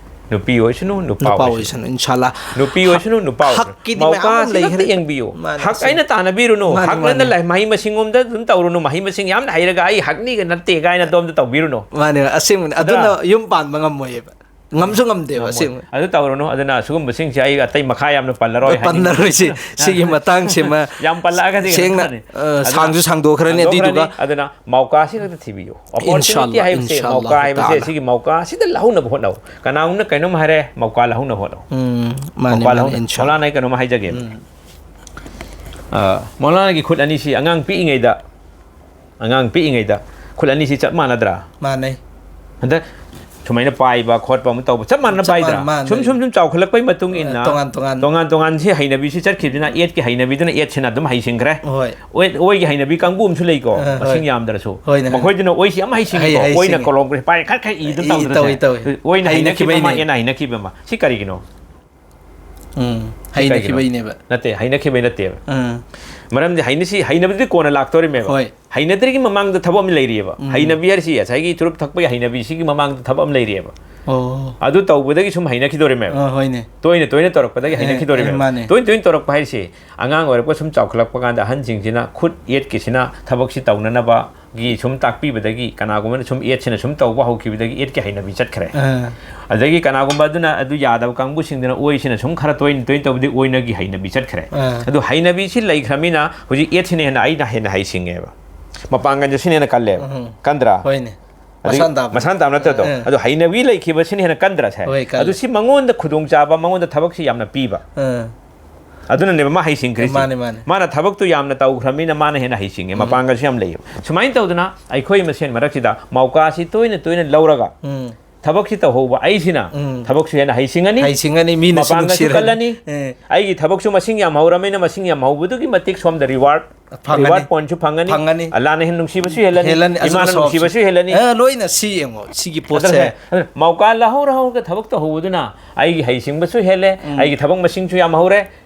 ꯅꯨꯄꯤ ꯑꯣꯏꯁꯅꯨ, ꯅꯨꯄꯥ ꯅꯨꯄꯥ ꯑꯣꯏꯁꯅꯨ꯫ ꯑꯣꯏꯁꯅꯨ, ꯏꯟꯁꯥꯜꯂꯥ꯫ ꯅꯨꯄꯤ ꯑꯣꯏꯁꯅꯨ, ꯅꯨꯄꯥ ꯑꯣꯏꯁꯅꯨ꯫ ꯍꯛꯀꯤꯗꯤ ꯃꯌꯥꯝ ꯑꯃ ꯃꯧꯀꯥꯁꯤ ꯈꯛꯇ ꯂꯩꯈ꯭ꯔꯦ꯫ ꯌꯦꯡꯕꯤꯌꯨ꯫ ꯃꯥꯅꯦ, ꯍꯛ ꯑꯁꯦꯡꯕ꯫ ꯑꯩꯅ ꯇꯥꯟꯅꯕꯤꯔꯨꯅꯨ꯫ ꯃꯥꯅꯦ, ꯍꯛ ꯃꯥꯅꯦ꯫ ꯅꯠꯇꯅ ꯂꯥꯏ-, ꯃꯍꯩ ꯃꯁꯤꯡ ꯂꯣꯝꯗ ꯑꯗꯨꯝ ꯇꯧꯔꯨꯅꯨ꯫ ꯃꯍꯩ ꯃꯁꯤꯡ ꯌꯥꯝꯅ ꯍꯩꯔꯒ "ꯑꯩ ꯍꯛꯅꯤꯒ ꯅꯠꯇꯦ" ꯀꯥꯏꯅ ꯑꯗꯣꯝꯗ ꯇꯧꯕꯤꯔꯨꯅꯨ꯫ ꯃꯥꯅꯦ, ꯑꯁꯦꯡꯕꯅꯦ꯫ ꯅꯠꯇ꯭ꯔꯥ? ꯑꯗꯨꯅ ꯌꯨꯝ ꯄꯥꯟꯕ ꯉꯝꯃꯣꯏꯌꯦꯕ꯫ ꯉꯝꯁꯨ ꯉꯝꯗꯦꯕ, ꯉꯝꯃꯣꯏ꯫ ꯑꯁꯦꯡꯕ꯫ ꯑꯗꯨ ꯇꯧꯔꯨꯅꯨ꯫ ꯑꯗꯨꯅ ꯁꯤꯒꯨꯝꯕꯁꯤꯡꯁꯦ ꯑꯩ ꯑꯇꯩ ꯃꯈꯥ ꯌꯥꯝꯅ ꯄꯜꯂꯔꯣꯏ, ꯍꯥꯏꯅꯤꯡꯕ꯫ ꯄꯜꯂꯔꯣꯏꯁꯤ꯫ ꯁꯤꯒꯤ ꯃꯇꯥꯡꯁꯤꯃ ꯌꯥꯝ ꯄꯜꯂꯛꯑꯒꯗꯤ ꯁꯦꯡꯅ, ꯀꯩꯅꯣ ꯇꯧꯔꯅꯤ꯫ ꯑ, ꯑꯗꯨꯅ ꯁꯥꯡꯁꯨ ꯁꯥꯡꯗꯣꯛꯈ꯭ꯔꯅꯤ, ꯁꯥꯡꯗꯣꯛꯈ꯭ꯔꯅꯤ꯫ ꯑꯗꯨꯗꯨꯒ ꯑꯗꯨꯅ ꯃꯧꯀꯥꯁꯤ ꯈꯛꯇ ꯊꯤꯕꯤꯌꯨ꯫ ꯑꯣꯄꯣꯔꯆꯨꯅꯤꯇꯤ ꯏꯟꯁꯥꯜꯂꯥ, ꯍꯥꯏꯕꯁꯦ, ꯏꯟꯁꯥꯜꯂꯥ ꯃꯧꯀꯥ ꯍꯥꯏꯕꯁꯦ, ꯇꯥꯂꯥ꯫ ꯁꯤꯒꯤ ꯃꯧꯀꯥꯁꯤꯗ ꯂꯧꯍꯧꯅꯕ ꯍꯣꯠꯅꯧ꯫ ꯀꯅꯥꯒꯨꯝꯅ ꯀꯩꯅꯣꯝ ꯍꯥꯏꯔꯦ, ꯃꯧꯀꯥ ꯂꯧꯍꯧꯅꯕ ꯍꯣꯠꯅꯧ꯫ ꯎꯝ, ꯃꯥꯅꯦ, ꯃꯧꯀꯥ ꯃꯥꯅꯦ, ꯂꯧꯍꯧꯅꯕ꯫ ꯏꯟꯁꯥꯜꯂꯥ꯫ ꯃꯧꯂꯥꯅꯥ, ꯑꯩ ꯀꯩꯅꯣꯝ ꯍꯥꯏꯖꯒꯦ꯫ ꯎꯝ꯫ ꯑ, ꯃꯧꯂꯥꯅꯥꯒꯤ ꯈꯨꯠ ꯑꯅꯤꯁꯤ ꯑꯉꯥꯡ ꯄꯤꯛꯏꯉꯩꯗ, ꯑꯉꯥꯡ ꯄꯤꯛꯏꯉꯩꯗ ꯈꯨꯠ ꯑꯅꯤꯁꯤ ꯆꯞ ꯃꯥꯟꯅꯗ꯭ꯔꯥ? ꯃꯥꯟꯅꯩ꯫ ꯍꯟꯗꯛ ꯁꯨꯃꯥꯏꯅ ꯄꯥꯏꯕ ꯈꯣꯠꯄ ꯑꯃ ꯇꯧꯕ ꯆꯞ ꯃꯥꯟꯅꯅ ꯆꯞ ꯄꯥꯏꯗ꯭ꯔꯥ? ꯃꯥꯟꯅ, ꯃꯥꯟꯅꯩ꯫ ꯁꯨꯝ, ꯁꯨꯝ, ꯁꯨꯝ ꯆꯥꯎꯈꯠꯂꯛꯄꯩ ꯃꯇꯨꯡ ꯏꯟꯅ ꯇꯣꯉꯥꯟ ꯇꯣꯉꯥꯟ꯫ ꯇꯣꯉꯥꯟ ꯇꯣꯉꯥꯟ ꯁꯤ ꯍꯩꯅꯕꯤꯁꯤ ꯆꯠꯈꯤꯕꯅꯤꯅ, ꯑꯦꯠꯀꯤ ꯍꯩꯅꯕꯤꯗꯨꯅ ꯑꯦꯠꯁꯤꯅ ꯑꯗꯨꯝ ꯍꯩꯁꯤꯟꯈ꯭ꯔꯦ꯫ ꯍꯣꯏ꯫ ꯑꯣꯏ-, ꯑꯣꯏꯒꯤ ꯍꯩꯅꯕꯤ ꯀꯥꯡꯕꯨ ꯑꯃꯁꯨ ꯂꯩꯀꯣ, ꯑ, ꯍꯣꯏ꯫ ꯃꯁꯤꯡ ꯌꯥꯝꯗ꯭ꯔꯁꯨ꯫ ꯍꯣꯏꯅꯦ, ꯍꯣꯏꯅꯦ꯫ ꯃꯈꯣꯏꯗꯨꯅ ꯑꯣꯏꯁꯤ ꯌꯥꯝ ꯍꯩꯁꯤꯡꯉꯤꯀꯣ, ꯍꯩ, ꯍꯩꯁꯤꯡꯉꯤ꯫ ꯑꯣꯏꯅ ꯀꯣꯂꯣꯝꯒꯁꯦ ꯄꯥꯏꯔꯦ ꯈꯔ ꯈꯔ ꯏꯗꯅ ꯏ, ꯇꯧꯗ꯭ꯔꯁꯦ꯫ ꯇꯧꯏ, ꯇꯧꯏ꯫ ꯑꯣꯏꯅ ꯍꯩꯅꯈꯤꯕ ꯍꯩꯅꯈꯤꯕꯩꯅꯦ꯫ ꯑꯃ, ꯑꯦꯅ ꯍꯩꯅꯈꯤꯕ ꯑꯃ꯫ ꯁꯤ ꯀꯔꯤꯒꯤꯅꯣ? ꯎꯝ, ꯀꯩꯒꯤꯅꯣ? ꯍꯩꯅꯈꯤꯕꯩꯅꯦꯕ꯫ ꯅꯠꯇꯦ, ꯍꯩꯅꯈꯤꯕꯩ ꯅꯠꯇꯦꯕ꯫ ꯎꯝ꯫ ꯃꯔꯝꯗꯤ ꯍꯩꯅꯁꯤ, ꯍꯩꯅꯕꯗꯨꯗꯤ ꯀꯣꯟꯅ ꯂꯥꯛꯇꯧꯔꯤꯃꯦꯕ꯫ ꯍꯣꯏ꯫ ꯍꯩꯅꯗ꯭ꯔꯤꯉꯩ ꯃꯃꯥꯡꯗ ꯊꯕꯛ ꯑꯃ ꯂꯩꯔꯤꯑꯕ꯫ ꯎꯝ꯫ ꯍꯩꯅꯕꯤ ꯍꯥꯏꯔꯤꯁꯤ ꯉꯁꯥꯏꯒꯤ ꯆꯨꯔꯨꯞ ꯊꯛꯄꯒꯤ ꯍꯩꯅꯕꯤꯁꯤꯒꯤ ꯃꯃꯥꯡꯗ ꯊꯕꯛ ꯑꯃ ꯂꯩꯔꯤꯑꯕ꯫ ꯑꯣ꯫ ꯑꯗꯨ ꯇꯧꯕꯗꯒꯤ ꯁꯨꯝ ꯍꯩꯅꯈꯤꯗꯣꯔꯤꯃꯦꯕ꯫ ꯑ, ꯍꯣꯏꯅꯦ꯫ ꯇꯣꯏꯅ ꯇꯣꯏꯅ ꯇꯧꯔꯛꯄꯗꯒꯤ ꯑꯦ, ꯍꯩꯅꯈꯤꯗꯣꯔꯤꯃꯦꯕ꯫ ꯑꯦ, ꯃꯥꯅꯦ꯫ ꯇꯣꯏꯅ ꯇꯣꯏꯅ ꯇꯧꯔꯛꯄ ꯍꯥꯏꯔꯤꯁꯦ, ꯑꯉꯥꯡ ꯑꯣꯏꯔꯛꯄ ꯁꯨꯝ ꯆꯥꯎꯈꯠꯂꯛꯄ ꯀꯥꯟꯗ ꯑꯍꯟꯁꯤꯡꯁꯤꯅ ꯈꯨꯠ ꯌꯦꯠꯀꯤꯁꯤꯅ ꯊꯕꯛꯁꯤ ꯇꯧꯅꯅꯕꯒꯤ ꯁꯨꯝ ꯇꯥꯛꯄꯤꯕꯗꯒꯤ, ꯀꯅꯥꯒꯨꯝꯕꯅ ꯁꯨꯝ ꯌꯦꯠꯁꯤꯅ ꯁꯨꯝ ꯇꯧꯕ ꯍꯧꯈꯤꯕꯗꯒꯤ ꯌꯦꯠꯀꯤ ꯍꯩꯅꯕꯤ ꯆꯠꯈ꯭ꯔꯦ꯫ ꯑ꯫ ꯑꯗꯒꯤ ꯀꯅꯥꯒꯨꯝꯕ ꯑꯗꯨꯅ ꯑꯗꯨ ꯌꯥꯗꯕ ꯀꯥꯡꯕꯨꯁꯤꯡꯗꯨꯅ ꯑꯣꯏꯁꯤꯅ ꯁꯨꯝ ꯈꯔ ꯇꯣꯏꯅ ꯇꯣꯏꯅ ꯇꯧꯕꯗꯒꯤ ꯑꯣꯏꯅꯒꯤ ꯍꯩꯅꯕꯤ ꯆꯠꯈ꯭ꯔꯦ꯫ ꯑ꯫ ꯑꯗꯨ ꯍꯩꯅꯕꯤꯁꯤ ꯂꯩꯈ꯭ꯔꯃꯤꯅ ꯍꯧꯖꯤꯛ ꯌꯦꯠꯁꯤꯅ ꯍꯦꯟꯅ, ꯑꯩꯅ ꯍꯦꯟꯅ ꯍꯩꯁꯤꯡꯉꯦꯕ꯫ ꯃꯄꯥꯡꯒꯜꯁꯦ ꯁꯤꯅ ꯍꯦꯟꯅ ꯀꯜꯂꯦꯕ꯫ ꯎꯝ꯫ ꯀꯟꯗ꯭ꯔꯥ? ꯍꯣꯏꯅꯦ꯫ ꯑꯗꯒꯤ ꯃꯁꯥꯅ ꯇꯥꯕ꯫ ꯃꯁꯥꯅ ꯇꯥꯕ ꯅꯠꯇ꯭ꯔꯗꯣ? ꯑ꯫ ꯑꯗꯣ ꯍꯩꯅꯕꯤ ꯂꯩꯈꯤꯕꯁꯤꯅ ꯍꯦꯟꯅ ꯀꯟꯗ꯭ꯔꯥ ꯁꯦ? ꯍꯣꯏ, ꯀꯜꯂꯦ꯫ ꯑꯗꯨ ꯁꯤ ꯃꯉꯣꯟꯗ ꯈꯨꯗꯣꯡꯆꯥꯕ, ꯃꯉꯣꯟꯗ ꯊꯕꯛꯁꯤ ꯌꯥꯝꯅ ꯄꯤꯕ꯫ ꯑ꯫ ꯑꯗꯨꯅꯅꯦꯕ ꯃꯥ ꯍꯩꯁꯤꯡꯈ꯭ꯔꯤꯁꯤ꯫ ꯃꯥꯅꯦ, ꯃꯥꯅꯦ꯫ ꯃꯥꯅ ꯊꯕꯛꯇꯨ ꯌꯥꯝꯅ ꯇꯧꯈ꯭ꯔꯕꯅꯤꯅ ꯃꯥꯅ ꯍꯦꯟꯅ ꯍꯩꯁꯤꯡꯉꯦ, ꯎꯝ꯫ ꯃꯄꯥꯡꯒꯜꯁꯨ ꯌꯥꯝ ꯂꯩꯌꯦꯕ꯫ ꯁꯨꯃꯥꯏꯅ ꯇꯧꯗꯅ ꯑꯩꯈꯣꯏ ꯃꯁꯦꯟ ꯃꯔꯛꯁꯤꯗ ꯃꯧꯀꯥꯁꯤ ꯇꯣꯏꯅ ꯇꯣꯏꯅ ꯂꯧꯔꯒ ꯎꯝ꯫ ꯊꯕꯛꯁꯤ ꯇꯧꯍꯧꯕ ꯑꯩꯁꯤꯅ ꯎꯝ꯫ ꯊꯕꯛꯁꯨ ꯍꯦꯟꯅ ꯍꯩꯁꯤꯡꯉꯅꯤ, ꯍꯩꯁꯤꯡꯉꯅꯤ, ꯃꯤꯅꯁꯨ ꯃꯄꯥꯡꯒꯜꯁꯨ ꯅꯨꯡꯁꯤꯔꯅꯤ꯫ ꯀꯜꯂꯅꯤ, ꯑꯦ꯫ ꯑꯩꯒꯤ ꯊꯕꯛꯁꯨ ꯃꯁꯤꯡ ꯌꯥꯝ ꯍꯧꯔꯕꯅꯤꯅ ꯃꯁꯤꯡ ꯌꯥꯝ ꯍꯧꯕꯗꯨꯒꯤ ꯃꯇꯤꯛ ꯁꯣꯝꯗ reward, ꯐꯪꯒꯅꯤ꯫ Reward pointꯁꯨ ꯐꯪꯒꯅꯤ, ꯐꯪꯒꯅꯤ꯫ ꯑꯜꯂꯥꯅ ꯍꯦꯟꯅ ꯅꯨꯡꯁꯤꯕꯁꯨ ꯍꯦꯜꯂꯅꯤ, ꯍꯦꯜꯂꯅꯤ, ꯑꯗꯨꯅ ꯏꯃꯥꯅ ꯁꯥꯎꯔꯁꯨ꯫ ꯅꯨꯡꯁꯤꯕꯁꯨ ꯍꯦꯜꯂꯅꯤ꯫ ꯑꯦ, ꯂꯣꯏꯅ ꯁꯤ ꯌꯦꯡꯉꯣ, ꯁꯤꯒꯤ ꯄꯣꯠꯁꯦ꯫ ꯑꯗꯨꯅ ꯃꯧꯀꯥ ꯂꯧꯍꯧꯔ ꯍꯧꯔꯒ ꯊꯕꯛ ꯇꯧꯍꯧꯕꯗꯨꯅ ꯑꯩꯒꯤ ꯍꯩꯁꯤꯡꯕꯁꯨ ꯍꯦꯜꯂꯦ, ꯎꯝ꯫ ꯑꯩꯒꯤ ꯊꯕꯛ ꯃꯁꯤꯡꯁꯨ ꯌꯥꯝ ꯍꯧꯔꯦ,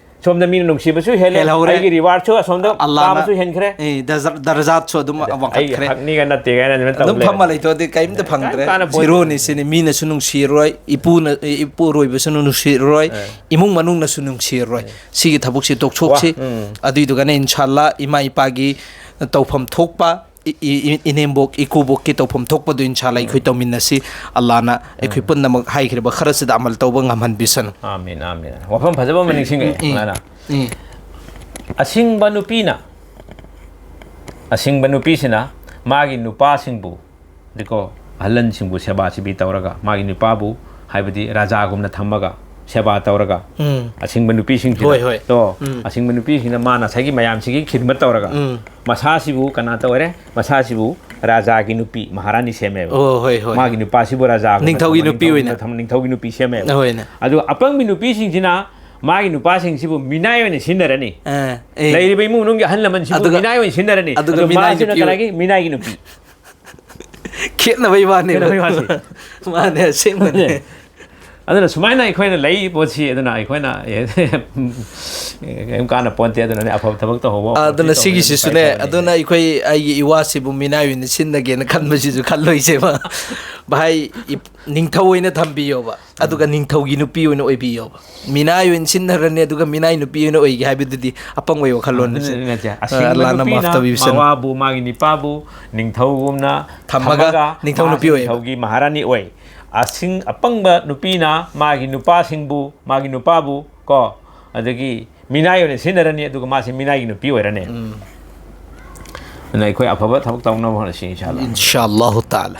ꯁꯣꯝꯗ ꯃꯤꯅ ꯅꯨꯡꯁꯤꯕꯁꯨ ꯍꯦꯜꯂꯦ, ꯍꯦꯜꯍꯧꯔꯦ꯫ ꯑꯩꯒꯤ rewardꯁꯨ ꯑꯁꯣꯝꯗ ꯑꯜꯂꯥꯅ ꯄꯥꯕꯁꯨ ꯍꯦꯟꯈ꯭ꯔꯦ꯫ ꯑꯦ, ꯗꯔꯖꯥ-, ꯗꯔꯖꯥꯠꯁꯨ ꯑꯗꯨꯝ ꯑꯗ ꯑꯩꯒꯤ ꯋꯥꯡꯈꯠꯈ꯭ꯔꯦ꯫ ꯍꯛꯅꯤꯒ ꯅꯠꯇꯦ ꯀꯥꯏꯅ ꯑꯗꯨꯃꯥꯏꯅ ꯇꯧ ꯑꯗꯨꯝ ꯂꯩꯔꯦ꯫ ꯐꯝꯃ ꯂꯩꯊꯣꯛꯑꯗꯤ ꯀꯔꯤꯝꯇ ꯀꯥꯏ ꯐꯪꯗ꯭ꯔꯦ꯫ ꯀꯥꯟꯅꯄꯣꯠ ꯖꯤꯔꯣꯅꯤ ꯁꯤꯅꯤ꯫ ꯃꯤꯅꯁꯨ ꯅꯨꯡꯁꯤꯔꯣꯏ, ꯏꯄꯨꯅ-, ꯏꯄꯨꯔꯣꯏꯕꯁꯨ ꯅꯨꯡꯁꯤꯔꯣꯏ, ꯑꯦ꯫ ꯏꯃꯨꯡ ꯃꯅꯨꯡꯅꯁꯨ ꯅꯨꯡꯁꯤꯔꯣꯏ꯫ ꯑꯦ꯫ ꯁꯤꯒꯤ ꯊꯕꯛꯁꯤ ꯇꯣꯛꯊꯣꯛꯁꯤ꯫ ꯋꯥ, ꯎꯝ꯫ ꯑꯗꯨꯏꯗꯨꯒꯅ ꯏꯟꯁꯥꯜꯂꯥ ꯏꯃꯥ ꯏꯄꯥꯒꯤ ꯇꯧꯐꯝ ꯊꯣꯛꯄ, ꯏ-, ꯏ-, ꯏ-, ꯏꯅꯦꯝꯕꯣꯛ ꯏꯀꯨꯕꯣꯛꯀꯤ ꯇꯧꯐꯝ ꯊꯣꯛꯄꯗꯨ ꯏꯟꯁꯥꯜꯂꯥ ꯑꯩꯈꯣꯏ ꯎꯝ꯫ ꯇꯧꯃꯤꯟꯅꯁꯤ꯫ ꯑꯜꯂꯥꯅ ꯑꯩꯈꯣꯏ ꯎꯝ꯫ ꯄꯨꯝꯅꯃꯛ ꯍꯥꯏꯈ꯭ꯔꯤꯕ ꯈꯔꯁꯤꯗ ꯑꯃꯜ ꯇꯧꯕ ꯉꯝꯍꯟꯕꯤꯁꯅꯨ꯫ ꯑꯃꯤꯟ, ꯑꯃꯤꯟ꯫ ꯋꯥꯐꯝ ꯐꯖꯕ ꯑꯃ ꯅꯤꯡꯁꯤꯡꯉꯛꯑꯦ, ꯎꯝ, ꯎꯝ꯫ ꯃꯥꯅ꯫ ꯎꯝ꯫ ꯑꯁꯤꯡꯕ ꯅꯨꯄꯤꯅ, ꯑꯁꯤꯡꯕ ꯅꯨꯄꯤꯁꯤꯅ ꯃꯥꯒꯤ ꯅꯨꯄꯥꯁꯤꯡꯕꯨ, ꯗꯤꯀꯣ, ꯑꯍꯜꯂꯟꯁꯤꯡꯕꯨ ꯁꯦꯕꯥ ꯁꯤꯕꯤ ꯇꯧꯔꯒ, ꯃꯥꯒꯤ ꯅꯨꯄꯥꯕꯨ, ꯍꯥꯏꯕꯗꯤ ꯔꯥꯖꯥꯒꯨꯝꯅ ꯊꯝꯃꯒ, ꯁꯦꯕꯥ ꯇꯧꯔꯒ, ꯎꯝ꯫ ꯑꯁꯤꯡꯕ ꯅꯨꯄꯤꯁꯤꯡꯁꯤꯅ, ꯍꯣꯏ, ꯍꯣꯏ꯫ ꯇꯣ, ꯎꯝ꯫ ꯑꯁꯤꯡꯕ ꯅꯨꯄꯤꯁꯤꯡꯅ ꯃꯥꯅ ꯉꯁꯥꯏꯒꯤ ꯃꯌꯥꯝꯁꯤꯒꯤ ꯈꯤꯗꯃꯠ ꯇꯧꯔꯒ, ꯎꯝ꯫ ꯃꯁꯥꯁꯤꯕꯨ ꯀꯅꯥ ꯇꯧꯔꯦ? ꯃꯁꯥꯁꯤꯕꯨ ꯔꯥꯖꯥꯒꯤ ꯅꯨꯄꯤ, ꯃꯍꯥꯔꯥꯅꯤ ꯁꯦꯝꯃꯦꯕ꯫ ꯑꯣ, ꯍꯣꯏ, ꯍꯣꯏ꯫ ꯃꯥꯒꯤ ꯅꯨꯄꯥꯁꯤꯕꯨ ꯔꯥꯖꯥꯒꯨꯝꯅ ꯅꯤꯡꯊꯧꯒꯤ ꯊꯝꯃ, ꯅꯨꯄꯤ ꯅꯤꯡꯊꯧꯒꯨꯝꯅ ꯑꯣꯏꯅ꯫ ꯊꯝꯃ, ꯅꯤꯡꯊꯧꯒꯤ ꯅꯨꯄꯤ ꯁꯦꯝꯃꯦꯕ꯫ ꯍꯣꯏꯅꯦ꯫ ꯑꯗꯨꯒ ꯑꯄꯪꯕꯤ ꯅꯨꯄꯤꯁꯤꯡꯁꯤꯅ ꯃꯥꯒꯤ ꯅꯨꯄꯥꯁꯤꯡꯁꯤꯕꯨ ꯃꯤꯅꯥꯏ ꯑꯣꯏꯅ ꯁꯤꯖꯤꯟꯅꯔꯅꯤ꯫ ꯑ, ꯑꯦ꯫ ꯂꯩꯔꯤꯕ ꯏꯃꯨꯡ ꯃꯅꯨꯡꯒꯤ ꯑꯍꯜ ꯂꯃꯟꯁꯤꯕꯨ ꯑꯗꯨꯒ ꯃꯤꯅꯥꯏ ꯑꯣꯏꯅ ꯁꯤꯖꯤꯟꯅꯔꯅꯤ꯫ ꯑꯗꯨꯒ ꯑꯗꯨ ꯃꯤꯅꯥꯏ ꯃꯥꯁꯤꯅ ꯅꯨꯄꯤ ꯑꯣꯏ-, ꯀꯅꯥꯒꯤ? ꯃꯤꯅꯥꯏꯒꯤ ꯅꯨꯄꯤ꯫ ꯈꯦꯠꯅꯕꯩ ꯋꯥꯅꯦꯕ꯫ ꯈꯦꯠꯅꯕꯩ ꯋꯥꯁꯦ꯫ ꯃꯥꯅꯦ, ꯑꯁꯦꯡꯕꯅꯦ꯫ ꯅꯦ꯫ ꯑꯗꯨꯅ ꯁꯨꯃꯥꯏꯅ ꯑꯩꯈꯣꯏꯅ ꯂꯩ ꯄꯣꯠꯁꯤ, ꯑꯗꯨꯅ ꯑꯩꯈꯣꯏꯅ ꯀꯔꯤꯝ ꯀꯥꯟꯅ ꯄꯣꯟꯇꯦ꯫ ꯑꯗꯨꯅꯅꯦ, ꯑꯐꯕ ꯊꯕꯛ ꯇꯧꯍꯧꯕ, ꯑꯐꯕ ꯑꯗꯨꯅ ꯊꯕꯛ ꯁꯤꯒꯤꯁꯤꯁꯨꯅꯦ ꯇꯧꯍꯧꯕꯅ ꯐꯩ ꯍꯥꯏꯕꯅꯤ꯫ ꯑꯗꯨꯅ ꯑꯩꯈꯣꯏ, ꯑꯩꯒꯤ ꯏꯋꯥꯁꯤꯕꯨ ꯃꯤꯅꯥꯏ ꯑꯣꯏꯅ ꯁꯤꯟꯅꯒꯦꯅ ꯈꯟꯕꯁꯤꯁꯨ ꯈꯜꯂꯣꯏꯁꯦꯕ꯫ ꯚꯥꯏ, ꯏꯞ- ꯅꯤꯡꯊꯧ ꯑꯣꯏꯅ ꯊꯝꯕꯤꯌꯣꯕ, ꯑꯗꯨꯒ ꯅꯤꯡꯊꯧꯒꯤ ꯅꯨꯄꯤ ꯑꯣꯏꯅ ꯑꯣꯏꯕꯤꯌꯣꯕ꯫ ꯃꯤꯅꯥꯏ ꯑꯣꯏꯅ ꯁꯤꯟꯅꯔꯅꯤ, ꯑꯗꯨꯒ ꯃꯤꯅꯥꯏ ꯅꯨꯄꯤ ꯑꯣꯏꯅ ꯑꯣꯏꯒꯦ ꯍꯥꯏꯕꯗꯨꯗꯤ ꯑꯄꯪꯕꯒꯤ ꯋꯥꯈꯜꯂꯣꯟꯅꯤ꯫ ꯑꯗꯨꯅ ꯅꯠꯇꯦ, ꯑ, ꯑꯁꯤꯡꯕ ꯑꯜꯂꯥꯅ ꯃꯥꯐ ꯅꯨꯄꯤꯅ ꯇꯧꯕꯤꯁꯅꯨ꯫ ꯃꯋꯥꯕꯨ ꯃꯥꯒꯤ ꯅꯤꯄꯥꯕꯨ ꯅꯤꯡꯊꯧꯒꯨꯝꯅ ꯊꯝꯃꯒ ꯊꯝꯃꯒ ꯅꯤꯡꯊꯧ ꯃꯥꯁꯤ ꯅꯨꯄꯤ ꯑꯣꯏꯌꯦꯕ꯫ ꯅꯤꯡꯊꯧꯒꯤ ꯃꯍꯥꯔꯥꯅꯤ ꯑꯣꯏ꯫ ꯑꯁꯤꯡ ꯑꯄꯪꯕ ꯅꯨꯄꯤꯅ ꯃꯥꯒꯤ ꯅꯨꯄꯥꯁꯤꯡꯕꯨ, ꯃꯥꯒꯤ ꯅꯨꯄꯥꯕꯨ ꯀꯣ, ꯑꯗꯒꯤ ꯃꯤꯅꯥꯏ ꯑꯣꯏꯅ ꯁꯤꯖꯤꯟꯅꯔꯅꯤ, ꯑꯗꯨꯒ ꯃꯥꯁꯤ ꯃꯤꯅꯥꯏꯒꯤ ꯅꯨꯄꯤ ꯑꯣꯏꯔꯅꯤ꯫ ꯑꯗꯨꯅ ꯑꯩꯈꯣꯏ ꯑꯐꯕ ꯊꯕꯛ ꯇꯧꯅꯕ ꯍꯣꯠꯅꯁꯤ, ꯏꯟꯁꯥ ꯑꯜꯂꯥ꯫ ꯏꯟꯁꯥ ꯑꯜꯂꯥꯍꯨ ꯇꯥꯂꯥ꯫